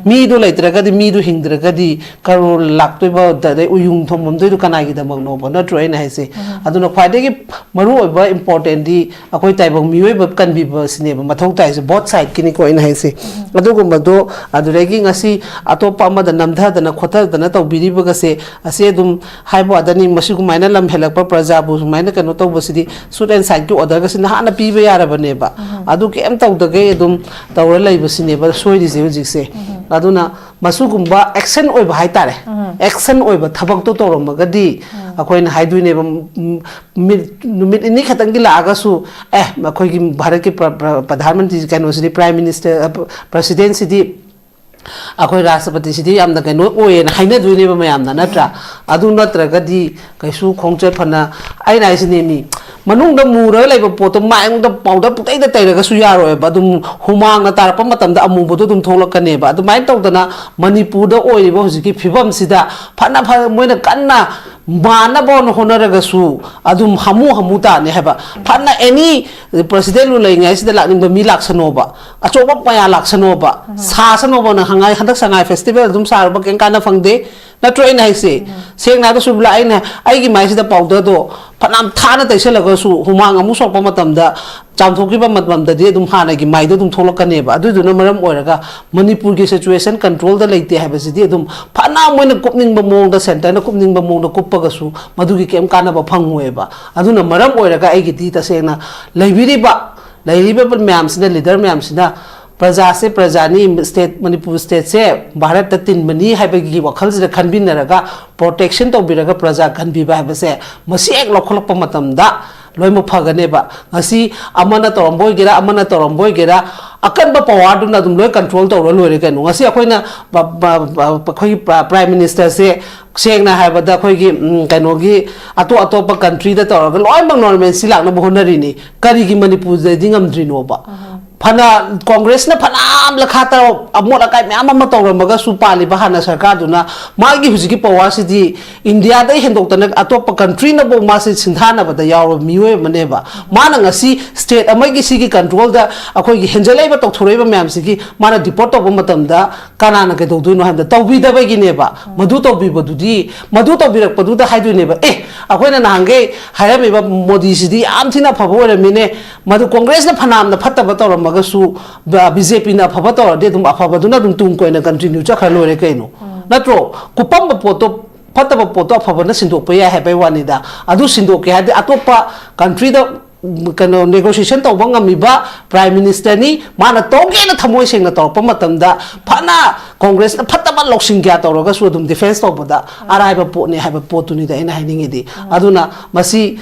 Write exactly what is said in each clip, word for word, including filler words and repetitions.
ꯃꯤꯗꯣ ꯂꯩꯇ꯭ꯔꯒꯗꯤ, ꯃꯤꯗꯣ ꯍꯤꯡꯗ꯭ꯔꯒꯗꯤ ꯀꯔꯣꯔ ꯂꯥꯛꯇꯣꯏꯕ, ꯑꯗꯩ ꯎꯌꯨꯡ ꯊꯣꯡꯐꯝꯗꯣꯏꯗꯣ ꯀꯅꯥꯒꯤꯗꯃꯛꯅꯣꯕ? ꯅꯠꯇ꯭ꯔꯣ ꯑꯩꯅ ꯍꯥꯏꯁꯦ? ꯑꯗꯨꯅ ꯈ꯭ꯋꯥꯏꯗꯒꯤ ꯃꯔꯨ ꯑꯣꯏꯕ importantꯗꯤ ꯑꯩꯈꯣꯏ ꯇꯥꯏꯕꯪ ꯃꯤꯑꯣꯏꯕ ꯀꯟꯕꯤꯕꯁꯤꯅꯦꯕ ꯃꯊꯧ ꯇꯥꯏꯁꯦ, both sideꯀꯤꯅꯤꯀꯣ ꯑꯩꯅ ꯍꯥꯏꯁꯦ꯫ ꯑꯗꯨꯒꯨꯝꯕꯗꯣ, ꯑꯗꯨꯗꯒꯤ ꯉꯁꯤ ꯑꯇꯣꯞꯄ ꯑꯃꯗ ꯅꯝꯊꯗꯅ ꯈꯣꯠꯊꯗꯅ ꯇꯧꯕꯤꯔꯤꯕꯒꯁꯦ, ꯑꯁꯤ ꯑꯗꯨꯝ ꯍꯥꯏꯕ ꯋꯥꯗꯅꯤ, ꯃꯁꯤꯒꯨꯝꯃꯥꯏꯅ ꯂꯝ ꯍꯦꯜꯂꯛꯄ ꯄ꯭ꯔꯖꯥꯕꯨ ꯁꯨꯃꯥꯏꯅ ꯀꯩꯅꯣ ꯇꯧꯕꯁꯤꯗꯤ shoot and siteꯀꯤ orderꯒꯁꯤ ꯅꯍꯥꯟꯅ ꯄꯤꯕ ꯌꯥꯔꯕꯅꯦꯕ꯫ ꯑꯗꯨ ꯀꯩꯝ ꯇꯧꯗꯒꯩ ꯑꯗꯨꯝ ꯇꯧꯔ ꯂꯩꯕꯁꯤꯅꯦꯕ ꯁꯣꯏꯔꯤꯁꯦ ꯍꯧꯖꯤꯛꯁꯦ꯫ ꯑꯗꯨꯅ ꯃꯁꯤꯒꯨꯝꯕ action ꯑꯣꯏꯕ ꯍꯥꯏꯇꯥꯔꯦ, action ꯑꯣꯏꯕ ꯊꯕꯛꯇꯣ ꯇꯧꯔꯝꯃꯒꯗꯤ ꯑꯩꯈꯣꯏꯅ ꯍꯥꯏꯗꯣꯏꯅꯦꯕ, ꯎꯝ, ꯃꯤꯠ-, ꯅꯨꯃꯤꯠ ꯅꯤꯅꯤ ꯈꯛꯇꯪꯒꯤ ꯂꯥꯛꯑꯒꯁꯨ, ꯑꯦ, ꯑꯩꯈꯣꯏꯒꯤ ꯚꯥꯔꯠꯀꯤ ꯄ꯭ꯔ-, ꯄ꯭ꯔ-, ꯄ꯭ꯔꯙꯥꯟ ꯃꯟꯇ꯭ꯔꯤ ꯀꯩꯅꯣꯁꯤꯗꯤ, Prime Minister, ꯑ, ꯄ꯭ꯔ-, Presidentꯁꯤꯗꯤ, ꯑꯩꯈꯣꯏ ꯔꯥꯁꯇ꯭ꯔꯄꯇꯤꯁꯤꯗꯤ ꯌꯥꯝꯅ ꯀꯩꯅꯣ ꯑꯣꯏꯌꯦꯅ ꯍꯥꯏꯅꯗꯣꯏꯅꯦꯕ ꯃꯌꯥꯝꯅ, ꯅꯠꯇ꯭ꯔꯥ? ꯑꯗꯨ ꯅꯠꯇ꯭ꯔꯒꯗꯤ ꯀꯩꯁꯨ ꯈꯣꯡꯆꯠ ꯐꯅ, ꯑꯩꯅ ꯍꯥꯏꯁꯤꯅꯦ ꯃꯤ, ꯃꯅꯨꯡꯗ ꯃꯨꯔꯒ ꯂꯩꯕ ꯄꯣꯠꯇꯣ ꯃꯥꯏꯗ powder ꯄꯨꯡꯇꯩꯗ ꯇꯩꯔꯒꯁꯨ ꯌꯥꯔꯣꯏꯕ, ꯑꯗꯨꯝ ꯍꯨꯃꯥꯡꯅ ꯇꯥꯔꯛꯄ ꯃꯇꯝꯗ ꯑꯃꯨꯕꯗꯣ ꯑꯗꯨꯝ ꯊꯣꯛꯂꯛꯀꯅꯦꯕ꯫ ꯑꯗꯨꯃꯥꯏꯅ ꯇꯧꯗꯅ ꯃꯅꯤꯄꯨꯔꯗ ꯑꯣꯏꯔꯤꯕ ꯍꯧꯖꯤꯛꯀꯤ ꯐꯤꯕꯝꯁꯤꯗ ꯐꯅ ꯐ-, ꯃꯣꯏꯅ ꯀꯟꯅ ꯃꯥꯟꯅꯕ ꯍꯣꯠꯅ-, ꯍꯣꯠꯅꯔꯒꯁꯨ ꯑꯗꯨꯝ ꯍꯥꯃꯨ ꯍꯥꯃꯨ ꯇꯥꯅꯤ ꯍꯥꯏꯕ꯫ ꯐꯅ any Presidentꯂꯨ ꯂꯩꯉꯩꯁꯤꯗ ꯂꯥꯛꯅꯤꯡꯕ ꯃꯤ ꯂꯥꯛꯁꯅꯣꯕ, ꯑꯆꯧꯕ ꯃꯌꯥꯝ ꯂꯥꯛꯁꯅꯣꯕ, ꯁꯥꯁꯅꯣꯕ꯫ ꯅꯪ ꯍꯪꯉꯥꯏ ꯍꯟꯗꯛ ꯁꯉꯥꯏ festival ꯑꯗꯨꯝ ꯁꯥꯔꯨꯕ ꯀꯩꯝ ꯀꯥꯟꯅ ꯐꯪꯗꯦ, ꯅꯠꯇ꯭ꯔꯣ ꯑꯩꯅ ꯍꯥꯏꯁꯦ? ꯁꯦꯡꯅ ꯍꯥꯏꯔꯒ ꯁꯨꯕꯤꯂꯥ, ꯑꯩꯅ ꯑꯩꯒꯤ ꯃꯥꯏꯁꯤꯗ powderꯗꯣ ꯐꯅꯌꯥꯝ ꯊꯥꯅ ꯇꯩꯁꯜꯂꯒꯁꯨ ꯍꯨꯃꯥꯡ ꯑꯃꯨꯛ ꯁꯣꯛꯄ ꯃꯇꯝꯗ, ꯆꯥꯝꯊꯣꯛꯈꯤꯕ ꯃꯇꯝꯗꯗꯤ ꯑꯗꯨꯝ ꯍꯥꯟꯅꯒꯤ ꯃꯥꯏꯗꯣ ꯑꯗꯨꯝ ꯊꯣꯛꯂꯛꯀꯅꯦꯕ꯫ ꯑꯗꯨꯗꯨꯅ ꯃꯔꯝ ꯑꯣꯏꯔꯒ ꯃꯅꯤꯄꯨꯔꯒꯤ situation controlꯗ ꯂꯩꯇꯦ ꯍꯥꯏꯕꯁꯤꯗꯤ ꯑꯗꯨꯝ ꯐꯅ ꯃꯣꯏꯅ ꯀꯨꯞꯅꯤꯡꯕ ꯃꯑꯣꯡꯗ, centreꯅ ꯀꯨꯞꯅꯤꯡꯕ ꯃꯑꯣꯡꯗ ꯀꯨꯞꯄꯒꯁꯨ ꯃꯗꯨꯒꯤ ꯀꯩꯝ ꯀꯥꯟꯅꯕ ꯐꯪꯉꯣꯏꯕ꯫ ꯑꯗꯨꯅ ꯃꯔꯝ ꯑꯣꯏꯔꯒ ꯑꯩꯒꯤꯗꯤ ꯇꯁꯦꯡꯅ ꯂꯩꯕꯤꯔꯤꯕ, ꯂꯩꯔꯤꯕ ꯃꯌꯥꯝꯁꯤꯅ, leader ꯃꯌꯥꯝꯁꯤꯅ ꯄ꯭ꯔꯖꯥꯁꯦ ꯄ꯭ꯔꯖꯥꯅꯤ, state, ꯃꯅꯤꯄꯨꯔ stateꯁꯦ ꯚꯥꯔꯠꯇ ꯇꯤꯟꯕꯅꯤ ꯍꯥꯏꯕꯒꯤ ꯋꯥꯈꯜꯁꯤꯗ ꯈꯟꯕꯤꯟꯅꯔꯒ, protection ꯇꯧꯕꯤꯔꯒ ꯄ꯭ꯔꯖꯥ ꯀꯟꯕꯤꯕ ꯍꯥꯏꯕꯁꯦ ꯃꯁꯤ ꯍꯦꯛ ꯂꯧꯈꯠꯂꯛꯄ ꯃꯇꯝꯗ ꯂꯣꯏꯅꯃꯛ ꯐꯒꯅꯦꯕ꯫ ꯉꯁꯤ ꯑꯃꯅ ꯇꯧꯔꯝꯕ ꯑꯣꯏꯒꯦꯔꯥ, ꯑꯃꯅ ꯇꯧꯔꯝꯕ ꯑꯣꯏꯒꯦꯔꯥ, ꯑꯀꯟꯕ powerꯗꯨꯅ ꯑꯗꯨꯝ ꯂꯣꯏ control ꯇꯧꯔ ꯂꯣꯏꯔꯦ ꯀꯩꯅꯣ꯫ ꯉꯁꯤ ꯑꯩꯈꯣꯏꯅ ꯄ-, ꯄ-, ꯄ-, ꯑꯩꯈꯣꯏꯒꯤ ꯄ-, Prime Ministerꯁꯦ ꯁꯦꯡꯅ ꯍꯥꯏꯔꯕꯗ ꯑꯩꯈꯣꯏꯒꯤ, ꯎꯝ, ꯀꯩꯅꯣꯒꯤ ꯑꯇꯣꯞ ꯑꯇꯣꯞꯄ countryꯗ ꯇꯧꯔꯒ ꯂꯣꯏꯅꯃꯛ normalcy ꯂꯥꯛꯅꯕ ꯍꯣꯠꯅꯔꯤꯅꯤ꯫ ꯀꯔꯤꯒꯤ ꯃꯅꯤꯄꯨꯔꯗꯗꯤ ꯉꯝꯗ꯭ꯔꯤꯅꯣꯕ? ꯐꯅ Congressꯅ ꯐꯅꯌꯥꯝ ꯂꯈꯥ ꯇꯔꯥ ꯑꯃꯣꯠ ꯑꯀꯥꯏ ꯃꯌꯥꯝ ꯑꯃ ꯇꯧꯔꯝꯃꯒꯁꯨ ꯄꯥꯜꯂꯤꯕ ꯍꯥꯟꯅ ꯁꯔꯀꯥꯔꯗꯨꯅ ꯃꯥꯒꯤ ꯍꯧꯖꯤꯛꯀꯤ powerꯁꯤꯗꯤ ꯏꯟꯗꯤꯌꯥꯗꯩ ꯍꯦꯟꯗꯣꯛꯇꯅ ꯑꯇꯣꯞꯄ countryꯅꯕꯨ ꯃꯥꯁꯦ ꯁꯤꯡꯊꯥꯅꯕꯗ ꯌꯥꯎꯔꯕ ꯃꯤꯑꯣꯏ ꯑꯃꯅꯦꯕ꯫ ꯃꯥꯅ ꯉꯁꯤ state ꯑꯃꯒꯤ ꯁꯤꯒꯤ controlꯗ ꯑꯩꯈꯣꯏꯒꯤ ꯍꯦꯟꯖꯜꯂꯛꯏꯕ ꯇꯧꯊꯣꯔꯛꯏꯕ ꯃꯌꯥꯝꯁꯤꯒꯤ ꯃꯥꯅ deport ꯇꯧꯕ ꯃꯇꯝꯗ ꯀꯅꯥꯅ ꯀꯩꯗꯧꯗꯣꯏꯅꯣ ꯍꯥꯏꯕꯗ ꯇꯧꯕꯤꯗꯕꯒꯤꯅꯦꯕ꯫ ꯃꯗꯨ ꯇꯧꯕꯤꯕꯗꯨꯗꯤ, ꯃꯗꯨ ꯇꯧꯕꯤꯔꯛꯄꯗꯨꯗ ꯍꯥꯏꯗꯣꯏꯅꯦꯕ, "ꯑꯦ, ꯑꯩꯈꯣꯏꯅ ꯅꯍꯥꯟꯈꯩ ꯍꯥꯏꯔꯝꯃꯤꯕ ꯃꯣꯗꯤꯁꯤꯗꯤ ꯌꯥꯝ ꯊꯤꯅ ꯑꯐꯕ ꯑꯣꯏꯔꯝꯃꯤꯅꯦ, ꯃꯗꯨ ꯀꯣꯡꯒ꯭ꯔꯦꯁꯅ ꯐꯅꯌꯥꯝꯅ ꯐꯠꯇꯕ ꯇꯧꯔꯝꯃꯒꯁꯨ ꯕꯤ ꯖꯦ ꯄꯤꯅ ꯑꯐꯕ ꯇꯧꯔꯗꯤ ꯑꯗꯨꯝ ꯑꯐꯕꯗꯨꯅ ꯑꯗꯨꯝ ꯇꯨꯡ ꯀꯣꯏꯅ ꯀꯟꯇꯤꯅ꯭ꯌꯨ ꯆꯠꯈ꯭ꯔ ꯂꯣꯏꯔꯦ ꯀꯩꯅꯣ?" ꯅꯠꯇ꯭ꯔꯣ? ꯀꯨꯞꯄꯝꯕ ꯄꯣꯠꯇꯣ, ꯐꯠꯇꯕ ꯄꯣꯠꯇꯣ ꯑꯐꯕꯅ ꯁꯤꯟꯗꯣꯛꯄ ꯌꯥꯏ ꯍꯥꯏꯕꯩ ꯋꯥꯅꯤꯗ꯫ ꯑꯗꯨ ꯁꯤꯟꯗꯣꯛꯀꯦ ꯍꯥꯏꯔꯗꯤ ꯑꯇꯣꯞꯄ ꯀꯟꯇ꯭ꯔꯤꯗ ꯀꯩꯅꯣ ꯅꯦꯒꯣꯁꯤꯌꯦꯁꯟ ꯇꯧꯕ ꯉꯝꯃꯤꯕ ꯄ꯭ꯔꯥꯏꯝ ꯃꯤꯅꯤꯁꯇꯔꯅꯤ꯫ ꯃꯥꯅ ꯇꯧꯒꯦꯅ ꯊꯃꯣꯏ ꯁꯦꯡꯅ ꯇꯧꯔꯛꯄ ꯃꯇꯝꯗ ꯐꯅ ꯀꯣꯡꯒ꯭ꯔꯦꯁꯅ ꯐꯠꯇꯕ ꯂꯧꯁꯤꯡ ꯀꯌꯥ ꯇꯧꯔꯒꯁꯨ ꯑꯗꯨꯝ ꯗꯤꯐꯦꯟꯁ ꯇꯧꯕꯗ ꯑꯔꯥꯏꯕ ꯄꯣꯠꯅꯤ ꯍꯥꯏꯕ ꯄꯣꯠꯇꯨꯅꯤꯗ ꯑꯩꯅ ꯍꯥꯏꯅꯤꯡꯉꯤꯗꯤ꯫ ꯑꯗꯨꯅ ꯃꯁꯤ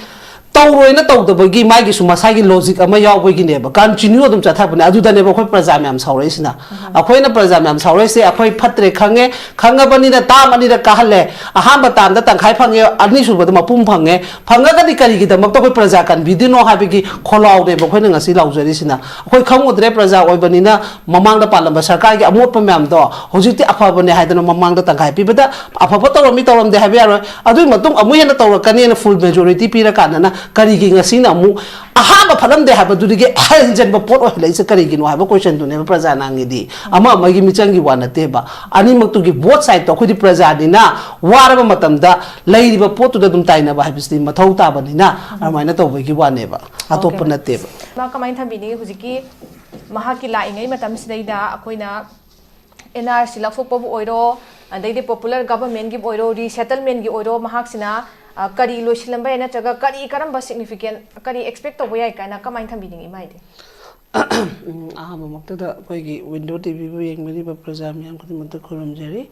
ꯇꯧꯔꯣꯏꯅ ꯇꯧꯗꯕꯒꯤ ꯃꯥꯒꯤꯁꯨ ꯃꯁꯥꯒꯤ ꯂꯣꯖꯤꯛ ꯑꯃ ꯌꯥꯎꯕꯒꯤꯅꯦꯕ, ꯀꯟꯇꯤꯅ꯭ꯌꯨ ꯑꯗꯨꯝ ꯆꯠꯊꯕꯅꯦ꯫ ꯑꯗꯨꯗꯅꯦꯕ ꯑꯩꯈꯣꯏ ꯄ꯭ꯔꯖꯥ ꯃꯌꯥꯝ ꯁꯥꯎꯔꯛꯏꯁꯤꯅ꯫ ꯑꯩꯈꯣꯏꯅ ꯄ꯭ꯔꯖꯥ ꯃꯌꯥꯝ ꯁꯥꯎꯔꯛꯏꯁꯦ, ꯑꯩꯈꯣꯏ ꯐꯠꯇ꯭ꯔꯦ ꯈꯪꯉꯦ, ꯈꯪꯉꯕꯅꯤꯅ ꯇꯥꯝ ꯑꯅꯤꯔꯛ ꯀꯥꯍꯜꯂꯦ꯫ ꯑꯍꯥꯟꯕ ꯇꯥꯝꯗ ꯇꯪꯈꯥꯏ ꯐꯪꯉꯦ, ꯑꯅꯤꯁꯨꯕꯗ ꯃꯄꯨꯝ ꯐꯪꯉꯦ꯫ ꯐꯪꯉꯒꯗꯤ ꯀꯔꯤꯒꯤꯗꯃꯛꯇ ꯑꯩꯈꯣꯏ ꯄ꯭ꯔꯖꯥ ꯀꯟꯕꯤꯗꯣꯏꯅꯣ ꯍꯥꯏꯕꯒꯤ ꯈꯣꯜꯂꯥꯎꯅꯦꯕ ꯑꯩꯈꯣꯏꯅ ꯉꯁꯤ ꯂꯥꯎꯖꯔꯤꯁꯤꯅ꯫ ꯑꯩꯈꯣꯏ ꯈꯪꯉꯨꯗ꯭ꯔꯦ ꯄ꯭ꯔꯖꯥ ꯑꯣꯏꯕꯅꯤꯅ ꯃꯃꯥꯡꯗ ꯄꯥꯜꯂꯝꯕ ꯁꯔꯀꯥꯔꯒꯤ ꯑꯃꯣꯠꯄ ꯃꯌꯥꯝꯗꯣ ꯍꯧꯖꯤꯛꯇꯤ ꯑꯐꯕꯅꯦ ꯍꯥꯏꯗꯅ ꯃꯃꯥꯡꯗ ꯇꯪꯈꯥꯏ ꯄꯤꯕꯗ ꯑꯐꯕ ꯇꯧꯔꯝꯃꯤ ꯇꯧꯔꯝꯗꯦ ꯍꯥꯏꯕ ꯌꯥꯔꯣꯏ꯫ ꯑꯗꯨꯒꯤ ꯃꯇꯨꯡ ꯑꯃꯨꯛ ꯍꯦꯟꯅ ꯇꯧꯔꯛꯀꯅꯦꯅ ꯐꯨꯜ ꯃꯦꯖꯣꯔꯤꯇꯤ ꯄꯤꯔꯀꯥꯟꯗꯅ ꯀꯔꯤꯒꯤ ꯉꯁꯤꯅ ꯑꯃꯨꯛ ꯑꯍꯥꯟꯕ ꯐꯠꯂꯝꯗꯦ ꯍꯥꯏꯕꯗꯨꯗꯒꯤ ꯍꯦꯟꯖꯟꯕ ꯄꯣꯠ ꯑꯣꯏꯍꯜꯂꯛꯏꯁꯦ ꯀꯔꯤꯒꯤꯅꯣ ꯍꯥꯏꯕ ꯀꯣꯏꯁꯟꯗꯨꯅꯦꯕ ꯄ꯭ꯔꯖꯥꯅ ꯍꯪꯉꯤꯗꯤ꯫ ꯑꯃ ꯑꯃꯒꯤ ꯃꯤꯆꯪꯒꯤ ꯋꯥ ꯅꯠꯇꯦꯕ꯫ ꯑꯅꯤꯃꯛꯇꯨꯒꯤ ꯕꯣꯠ ꯁꯥꯏꯗꯇꯣ ꯑꯩꯈꯣꯏꯗꯤ ꯄ꯭ꯔꯖꯥꯅꯤꯅ ꯋꯥꯔꯕ ꯃꯇꯝꯗ ꯂꯩꯔꯤꯕ ꯄꯣꯠꯇꯨꯗ ꯑꯗꯨꯝ ꯇꯥꯏꯅꯕ ꯍꯥꯏꯕꯁꯤꯗꯤ ꯃꯊꯧ ꯇꯥꯕꯅꯤꯅ ꯑꯗꯨꯃꯥꯏꯅ ꯇꯧꯕꯒꯤ ꯋꯥꯅꯦꯕ, ꯑꯇꯣꯞꯄ ꯅꯠꯇꯦꯕ꯫ ꯃꯥ ꯀꯃꯥꯏꯅ ꯊꯝꯕꯤꯅꯤꯡꯉꯤ? ꯍꯧꯖꯤꯛꯀꯤ ꯃꯍꯥꯛꯀꯤ ꯂꯥꯛꯏꯉꯩ ꯃꯇꯝꯁꯤꯗꯩꯗ ꯑꯩꯈꯣꯏꯅ ꯑꯦꯟ ꯑꯥꯔ ꯁꯤ ꯂꯧꯊꯣꯛꯄꯕꯨ ꯑꯣꯏꯔꯣ, ꯑꯗꯩꯗꯤ ꯄꯣꯄꯨꯂꯔ ꯒꯚꯔꯟꯃꯦꯟꯒꯤꯕꯨ ꯑꯣꯏꯔꯣ, ꯔꯤꯁꯦꯇꯜꯃꯦꯟꯒꯤ ꯑꯣꯏꯔꯣ, ꯃꯍꯥꯛꯁꯤꯅ, ꯑ, ꯀꯔꯤ ꯂꯣꯏꯁꯤꯜꯂꯝꯕ ꯌꯥꯏ, ꯅꯠꯇ꯭ꯔꯒ ꯀꯔꯤ, ꯀꯔꯝꯕ ꯁꯤꯒꯅꯤꯐꯤꯀꯦꯟ, ꯀꯔꯤ ꯑꯦꯛꯁꯄꯦꯛ ꯇꯧꯕ ꯌꯥꯏ ꯀꯥꯏꯅ ꯀꯃꯥꯏꯅ ꯊꯝꯕꯤꯅꯤꯡꯉꯤ ꯏꯃꯥꯏꯗꯤ? ꯎꯝ, ꯑꯍꯥꯟꯕꯃꯛꯇꯗ ꯑꯩꯈꯣꯏꯒꯤ ꯋꯤꯟꯗꯣ ꯇꯤꯚꯤꯕꯨ ꯌꯦꯡꯕꯤꯔꯤꯕ ꯄ꯭ꯔꯖꯥ ꯃꯤꯌꯥꯝ ꯈꯨꯗꯤꯡꯃꯛꯇ ꯈꯨꯔꯨꯝꯖꯔꯤ꯫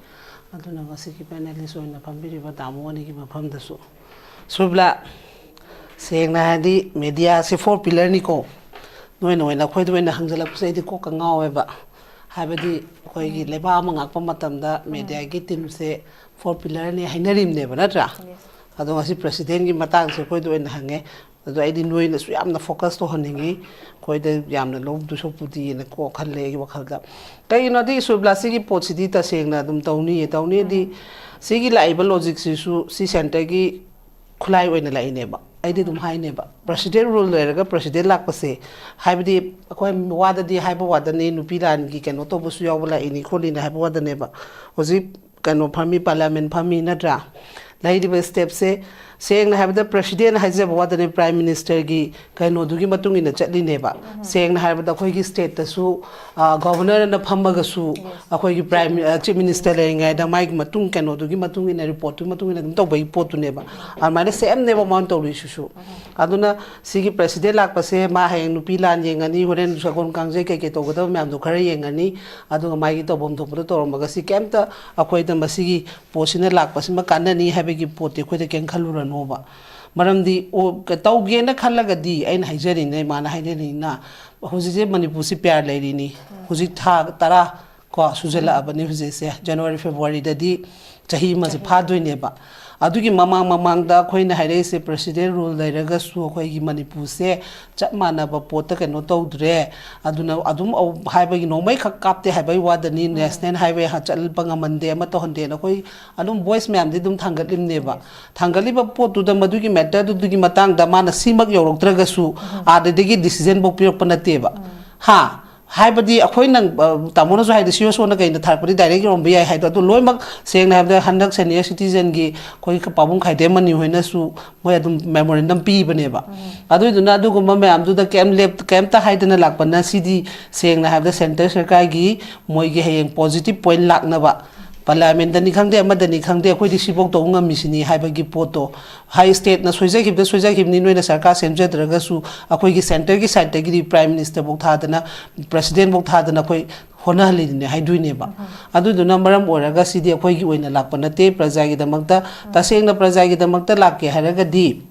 ꯑꯗꯨꯅ ꯉꯁꯤꯒꯤ ꯄꯦꯅꯦꯂꯤꯁ ꯑꯣꯏꯅ ꯐꯝꯕꯤꯔꯤꯕ ꯇꯥꯃꯣ ꯑꯅꯤꯒꯤ ꯃꯐꯝꯗꯁꯨ꯫ ꯁꯨꯕ꯭ꯂꯥ, ꯁꯦꯡꯅ ꯍꯥꯏꯔꯗꯤ ꯃꯦꯗꯤꯌꯥꯁꯤ ꯐꯣꯔ ꯄꯤꯂꯔꯅꯤꯀꯣ꯫ ꯅꯣꯏꯅ ꯑꯣꯏꯅ ꯑꯩꯈꯣꯏꯗ ꯑꯣꯏꯅ ꯍꯪꯖꯜꯂꯛꯄꯁꯦ ꯑꯩꯗꯤ ꯀꯣꯛꯀ ꯉꯥꯎꯋꯦꯕ꯫ ꯍꯥꯏꯕꯗꯤ ꯑꯩꯈꯣꯏꯒꯤ ꯂꯩꯕꯥꯛ ꯑꯃ ꯉꯥꯛꯄ ꯃꯇꯝꯗ ꯃꯦꯗꯤꯌꯥꯒꯤ ꯇꯤꯝꯁꯦ ꯐꯣꯔ ꯄꯤꯂꯔꯅꯤ ꯍꯥꯏꯅꯔꯤꯕꯅꯦꯕ, ꯅꯠꯇ꯭ꯔꯥ? ꯑꯗꯣ ꯉꯁꯤ ꯄ꯭ꯔꯁꯤꯗꯦꯟꯒꯤ ꯃꯇꯥꯡꯁꯦ ꯑꯩꯈꯣꯏꯗ ꯑꯣꯏꯅ ꯍꯪꯉꯦ꯫ ꯑꯗꯣ ꯑꯩꯗꯤ ꯅꯣꯏꯅꯁꯨ ꯌꯥꯝꯅ ꯐꯣꯀꯁ ꯇꯧꯍꯟꯅꯤꯡꯉꯤ, ꯑꯩꯈꯣꯏꯗ ꯌꯥꯝꯅ ꯂꯧꯗꯣꯏ ꯁꯔꯨꯛꯄꯨꯗꯤꯅ ꯀꯣ ꯈꯜꯂꯦ ꯑꯩꯒꯤ ꯋꯥꯈꯜꯗ꯫ ꯀꯩꯒꯤꯅꯣꯗꯤ ꯁꯨꯕ꯭ꯂꯥ, ꯁꯤꯒꯤ ꯄꯣꯠꯁꯤꯗꯤ ꯇꯁꯦꯡꯅ ꯑꯗꯨꯝ ꯇꯧꯅꯤꯌꯦ, ꯇꯧꯅꯤꯗꯤ ꯁꯤꯒꯤ ꯂꯥꯛꯏꯕ ꯂꯣꯖꯤꯛꯁꯤꯁꯨ ꯁꯤ ꯁꯦꯟꯇꯔꯒꯤ ꯈꯨꯠꯂꯥꯏ ꯑꯣꯏꯅ ꯂꯥꯛꯏꯅꯦꯕ꯫ ꯑꯩꯗꯤ ꯑꯗꯨꯝ ꯍꯥꯏꯅꯦꯕ, ꯄ꯭ꯔꯦꯁꯤꯗꯦꯟ ꯔꯨꯜ ꯂꯩꯔꯒ ꯄ꯭ꯔꯦꯁꯤꯗꯦꯟ ꯂꯥꯛꯄꯁꯦ, ꯍꯥꯏꯕꯗꯤ ꯑꯩꯈꯣꯏ ꯋꯥꯗꯗꯤ ꯍꯥꯏꯕ ꯋꯥꯗꯅꯤ, ꯅꯨꯄꯤ ꯂꯥꯟꯒꯤ ꯀꯩꯅꯣ ꯇꯧꯕꯁꯨ ꯌꯥꯎꯕ ꯂꯥꯛꯏꯅꯤ ꯈꯣꯠꯂꯤꯅꯤ ꯍꯥꯏꯕ ꯋꯥꯗꯅꯦꯕ꯫ ꯍꯧꯖꯤꯛ ꯀꯩꯅꯣ ꯐꯝꯃꯤ, ꯄꯥꯔꯂꯤꯌꯥꯃꯦꯟ ꯐꯝꯃꯤ ꯅꯠꯇ꯭ꯔꯥ? ꯂꯩꯔꯤꯕ ꯁ꯭ꯇꯦꯞꯁꯦ, ꯁꯦꯡꯅ ꯍꯥꯏꯕꯗ ꯄ꯭ꯔꯦꯁꯤꯗꯦꯟ ꯍꯥꯏꯖꯕ ꯋꯥꯗꯅꯦ, ꯄ꯭ꯔꯥꯏꯝ ꯃꯤꯅꯤꯁꯇꯔꯒꯤ ꯀꯩꯅꯣꯗꯨꯒꯤ ꯃꯇꯨꯡ ꯏꯟꯅ ꯆꯠꯂꯤꯅꯦꯕ꯫ ꯁꯦꯡꯅ ꯍꯥꯏꯔꯕꯗ ꯑꯩꯈꯣꯏꯒꯤ ꯁ꯭ꯇꯦꯠꯇꯁꯨ ꯒꯣꯚꯔꯅꯔꯅ ꯐꯝꯃꯒꯁꯨ ꯑꯩꯈꯣꯏꯒꯤ ꯄ꯭ꯔꯥꯏꯝ ꯆꯤꯐ ꯃꯤꯅꯤꯁꯇꯔ ꯂꯩꯔꯤꯉꯩꯗ ꯃꯥꯒꯤ ꯃꯇꯨꯡ ꯀꯩꯅꯣꯗꯨꯒꯤ ꯃꯇꯨꯡ ꯏꯟꯅ, ꯔꯤꯄꯣꯔꯠꯇꯨꯒꯤ ꯃꯇꯨꯡ ꯏꯟꯅ ꯑꯗꯨꯝ ꯇꯧꯕꯒꯤ ꯄꯣꯠꯇꯨꯅꯦꯕ꯫ ꯑꯗꯨꯃꯥꯏꯅ ꯁꯦꯝꯅꯦꯕ ꯃꯥꯅ ꯇꯧꯔꯤꯁꯤꯁꯨ꯫ ꯑꯗꯨꯅ ꯁꯤꯒꯤ ꯄ꯭ꯔꯦꯁꯤꯗꯦꯟ ꯂꯥꯛꯄꯁꯦ ꯃꯥ ꯍꯌꯦꯡ ꯅꯨꯄꯤ ꯂꯥꯟ ꯌꯦꯡꯉꯅꯤ, ꯍꯣꯔꯦꯟ ꯁꯒꯣꯜ ꯀꯥꯡꯖꯩ ꯀꯩꯀꯩ ꯇꯧꯒꯗꯕ ꯃꯌꯥꯝꯗꯣ ꯈꯔ ꯌꯦꯡꯉꯅꯤ, ꯑꯗꯨꯒ ꯃꯥꯒꯤ ꯇꯧꯐꯝ ꯊꯣꯛꯄꯗꯣ ꯇꯧꯔꯝꯃꯒ ꯁꯤ ꯀꯩꯝꯇ ꯑꯩꯈꯣꯏꯗ ꯃꯁꯤꯒꯤ ꯄꯣꯠꯁꯤꯅ ꯂꯥꯛꯄꯁꯤꯃ ꯀꯥꯟꯅꯅꯤ ꯍꯥꯏꯕꯒꯤ ꯄꯣꯠꯇꯤ ꯑꯩꯈꯣꯏꯗ ꯀꯩꯝ ꯈꯜꯂꯨꯔꯅꯣꯕ꯫ ꯃꯔꯝꯗꯤ ꯑꯣ, ꯀ-, ꯇꯧꯒꯦꯅ ꯈꯜꯂꯒꯗꯤ ꯑꯩꯅ ꯍꯥꯏꯖꯔꯤꯅꯦ, ꯏꯃꯥꯅ ꯍꯥꯏꯖꯔꯤꯅ ꯍꯧꯖꯤꯛꯁꯦ ꯃꯅꯤꯄꯨꯔꯁꯤ ꯄꯤꯌꯥꯔ ꯂꯩꯔꯤꯅꯤ꯫ ꯍꯧꯖꯤꯛ ꯊꯥ ꯇꯔꯥ ꯀꯣ ꯁꯨꯖꯜꯂꯛꯑꯕꯅꯤ ꯍꯧꯖꯤꯛꯁꯦ, ꯖꯅꯋꯥꯔꯤ ꯐꯦꯕꯋꯥꯔꯤꯗꯗꯤ ꯆꯍꯤ ꯑꯃꯁꯦ ꯐꯥꯗꯣꯏꯅꯦꯕ꯫ ꯑꯗꯨꯒꯤ ꯃꯃꯥꯡ ꯃꯃꯥꯡꯗ ꯑꯩꯈꯣꯏꯅ ꯍꯥꯏꯔꯛꯏꯁꯦ ꯄ꯭ꯔꯦꯁꯤꯗꯦꯟ ꯔꯨꯜ ꯂꯩꯔꯒꯁꯨ ꯑꯩꯈꯣꯏꯒꯤ ꯃꯅꯤꯄꯨꯔꯁꯦ ꯆꯞ ꯃꯥꯟꯅꯕ ꯄꯣꯠꯇ ꯀꯩꯅꯣ ꯇꯧꯗ꯭ꯔꯦ꯫ ꯑꯗꯨꯅ ꯑꯗꯨꯝ ꯑꯧ-, ꯍꯥꯏꯕꯒꯤ ꯅꯣꯡꯃꯩꯈꯛ ꯀꯥꯞꯇꯦ ꯍꯥꯏꯕꯒꯤ ꯋꯥꯗꯅꯤ, ꯅꯦꯁꯅꯦꯜ ꯍꯥꯏꯋꯦ ꯍꯥ-, ꯆꯠꯄ ꯉꯝꯍꯟꯗꯦ, ꯑꯃ ꯇꯧꯍꯟꯗꯦꯅ ꯑꯩꯈꯣꯏ ꯑꯗꯨꯝ ꯚꯣꯏꯁ ꯃꯌꯥꯝꯗꯤ ꯑꯗꯨꯝ ꯊꯥꯡꯒꯠꯂꯤꯕꯅꯦꯕ꯫ ꯊꯥꯡꯒꯠꯂꯤꯕ ꯄꯣꯠꯇꯨꯗ ꯃꯗꯨꯒꯤ ꯃꯦꯇꯔꯗꯨꯒꯤ ꯃꯇꯥꯡꯗ ꯃꯥꯅ ꯁꯤꯃꯛ ꯌꯧꯔꯛꯇ꯭ꯔꯒꯁꯨ ꯑꯥꯗꯗꯒꯤ ꯗꯤꯁꯤꯖꯟꯐꯧ ꯄꯤꯔꯛꯄ ꯅꯠꯇꯦꯕ꯫ ꯍꯥ? ꯍꯥꯏꯕꯗꯤ ꯑꯩꯈꯣꯏꯅ, ꯑ, ꯇꯥꯃꯣꯅꯁꯨ ꯍꯥꯏꯗꯤ ꯁꯤ ꯑꯣ ꯁꯣꯅ ꯀꯩꯅ ꯊꯥꯔꯛꯄꯗꯤ ꯗꯥꯏꯔꯦꯛ ꯌꯧꯔꯝꯕ ꯌꯥꯏ ꯍꯥꯏꯗꯣ, ꯑꯗꯣ ꯂꯣꯏꯅꯃꯛ ꯁꯦꯡꯅ ꯍꯥꯏꯕꯗ ꯍꯟꯗꯛ ꯁꯦꯅꯤꯌꯔ ꯁꯤꯇꯤꯖꯟꯒꯤ ꯑꯩꯈꯣꯏ ꯄꯥꯕꯨꯡ ꯈꯥꯏꯗꯦꯝ ꯃꯅꯤ ꯍꯣꯏꯅꯁꯨ ꯃꯣꯏ ꯑꯗꯨꯝ ꯃꯦꯃꯣꯔꯦꯟꯗꯝ ꯄꯤꯕꯅꯦꯕ꯫ ꯑꯗꯨꯏꯗꯨꯅ ꯑꯗꯨꯒꯨꯝꯕ ꯃꯌꯥꯝꯗꯨꯗ ꯀꯩꯝ ꯂꯦꯞ-, ꯀꯩꯝꯇ ꯍꯥꯏꯗꯅ ꯂꯥꯛꯄꯅ ꯁꯤꯗꯤ ꯁꯦꯡꯅ ꯍꯥꯏꯕꯗ ꯁꯦꯟꯇꯔ ꯁꯔꯀꯥꯔꯒꯤ ꯃꯣꯏꯒꯤ ꯍꯌꯦꯡ ꯄꯣꯖꯤꯇꯤꯚ ꯄꯣꯏꯟ ꯂꯥꯛꯅꯕ, ꯄꯥꯔꯂꯤꯌꯥꯃꯦꯟꯗꯅꯤ ꯈꯪꯗꯦ, ꯑꯃꯗꯅꯤ ꯈꯪꯗꯦ, ꯑꯩꯈꯣꯏꯗꯤ ꯁꯤꯐꯧ ꯇꯧꯕ ꯉꯝꯃꯤꯁꯤꯅꯤ ꯍꯥꯏꯕꯒꯤ ꯄꯣꯠꯇꯣ꯫ ꯍꯥꯏ, ꯁ꯭ꯇꯦꯠꯅ ꯁꯣꯏꯖꯈꯤꯕꯗ ꯁꯣꯏꯖꯈꯤꯕꯅꯤ, ꯅꯣꯏꯅ ꯁꯔꯀꯥꯔ ꯁꯦꯝꯖꯗ꯭ꯔꯒꯁꯨ ꯑꯩꯈꯣꯏꯒꯤ ꯁꯦꯟꯇꯔꯒꯤ ꯁꯥꯏꯠꯇꯒꯤꯗꯤ ꯄ꯭ꯔꯥꯏꯝ ꯃꯤꯅꯤꯁꯇꯔꯐꯧ ꯊꯥꯗꯅ, ꯄ꯭ꯔꯦꯁꯤꯗꯦꯟꯐꯧ ꯊꯥꯗꯅ ꯑꯩꯈꯣꯏ ꯍꯣꯠꯅꯍꯜꯂꯤꯗꯨꯅꯦ ꯍꯥꯏꯗꯣꯏꯅꯦꯕ꯫ ꯑꯗꯨꯗꯨꯅ ꯃꯔꯝ ꯑꯣꯏꯔꯒ ꯁꯤꯗꯤ ꯑꯩꯈꯣꯏꯒꯤ ꯑꯣꯏꯅ ꯂꯥꯛꯄ ꯅꯠꯇꯦ, ꯄ꯭ꯔꯖꯥꯒꯤꯗꯃꯛꯇ, ꯇꯁꯦꯡꯅ ꯄ꯭ꯔꯖꯥꯒꯤꯗꯃꯛꯇ ꯂꯥꯛꯀꯦ ꯍꯥꯏꯔꯒꯗꯤ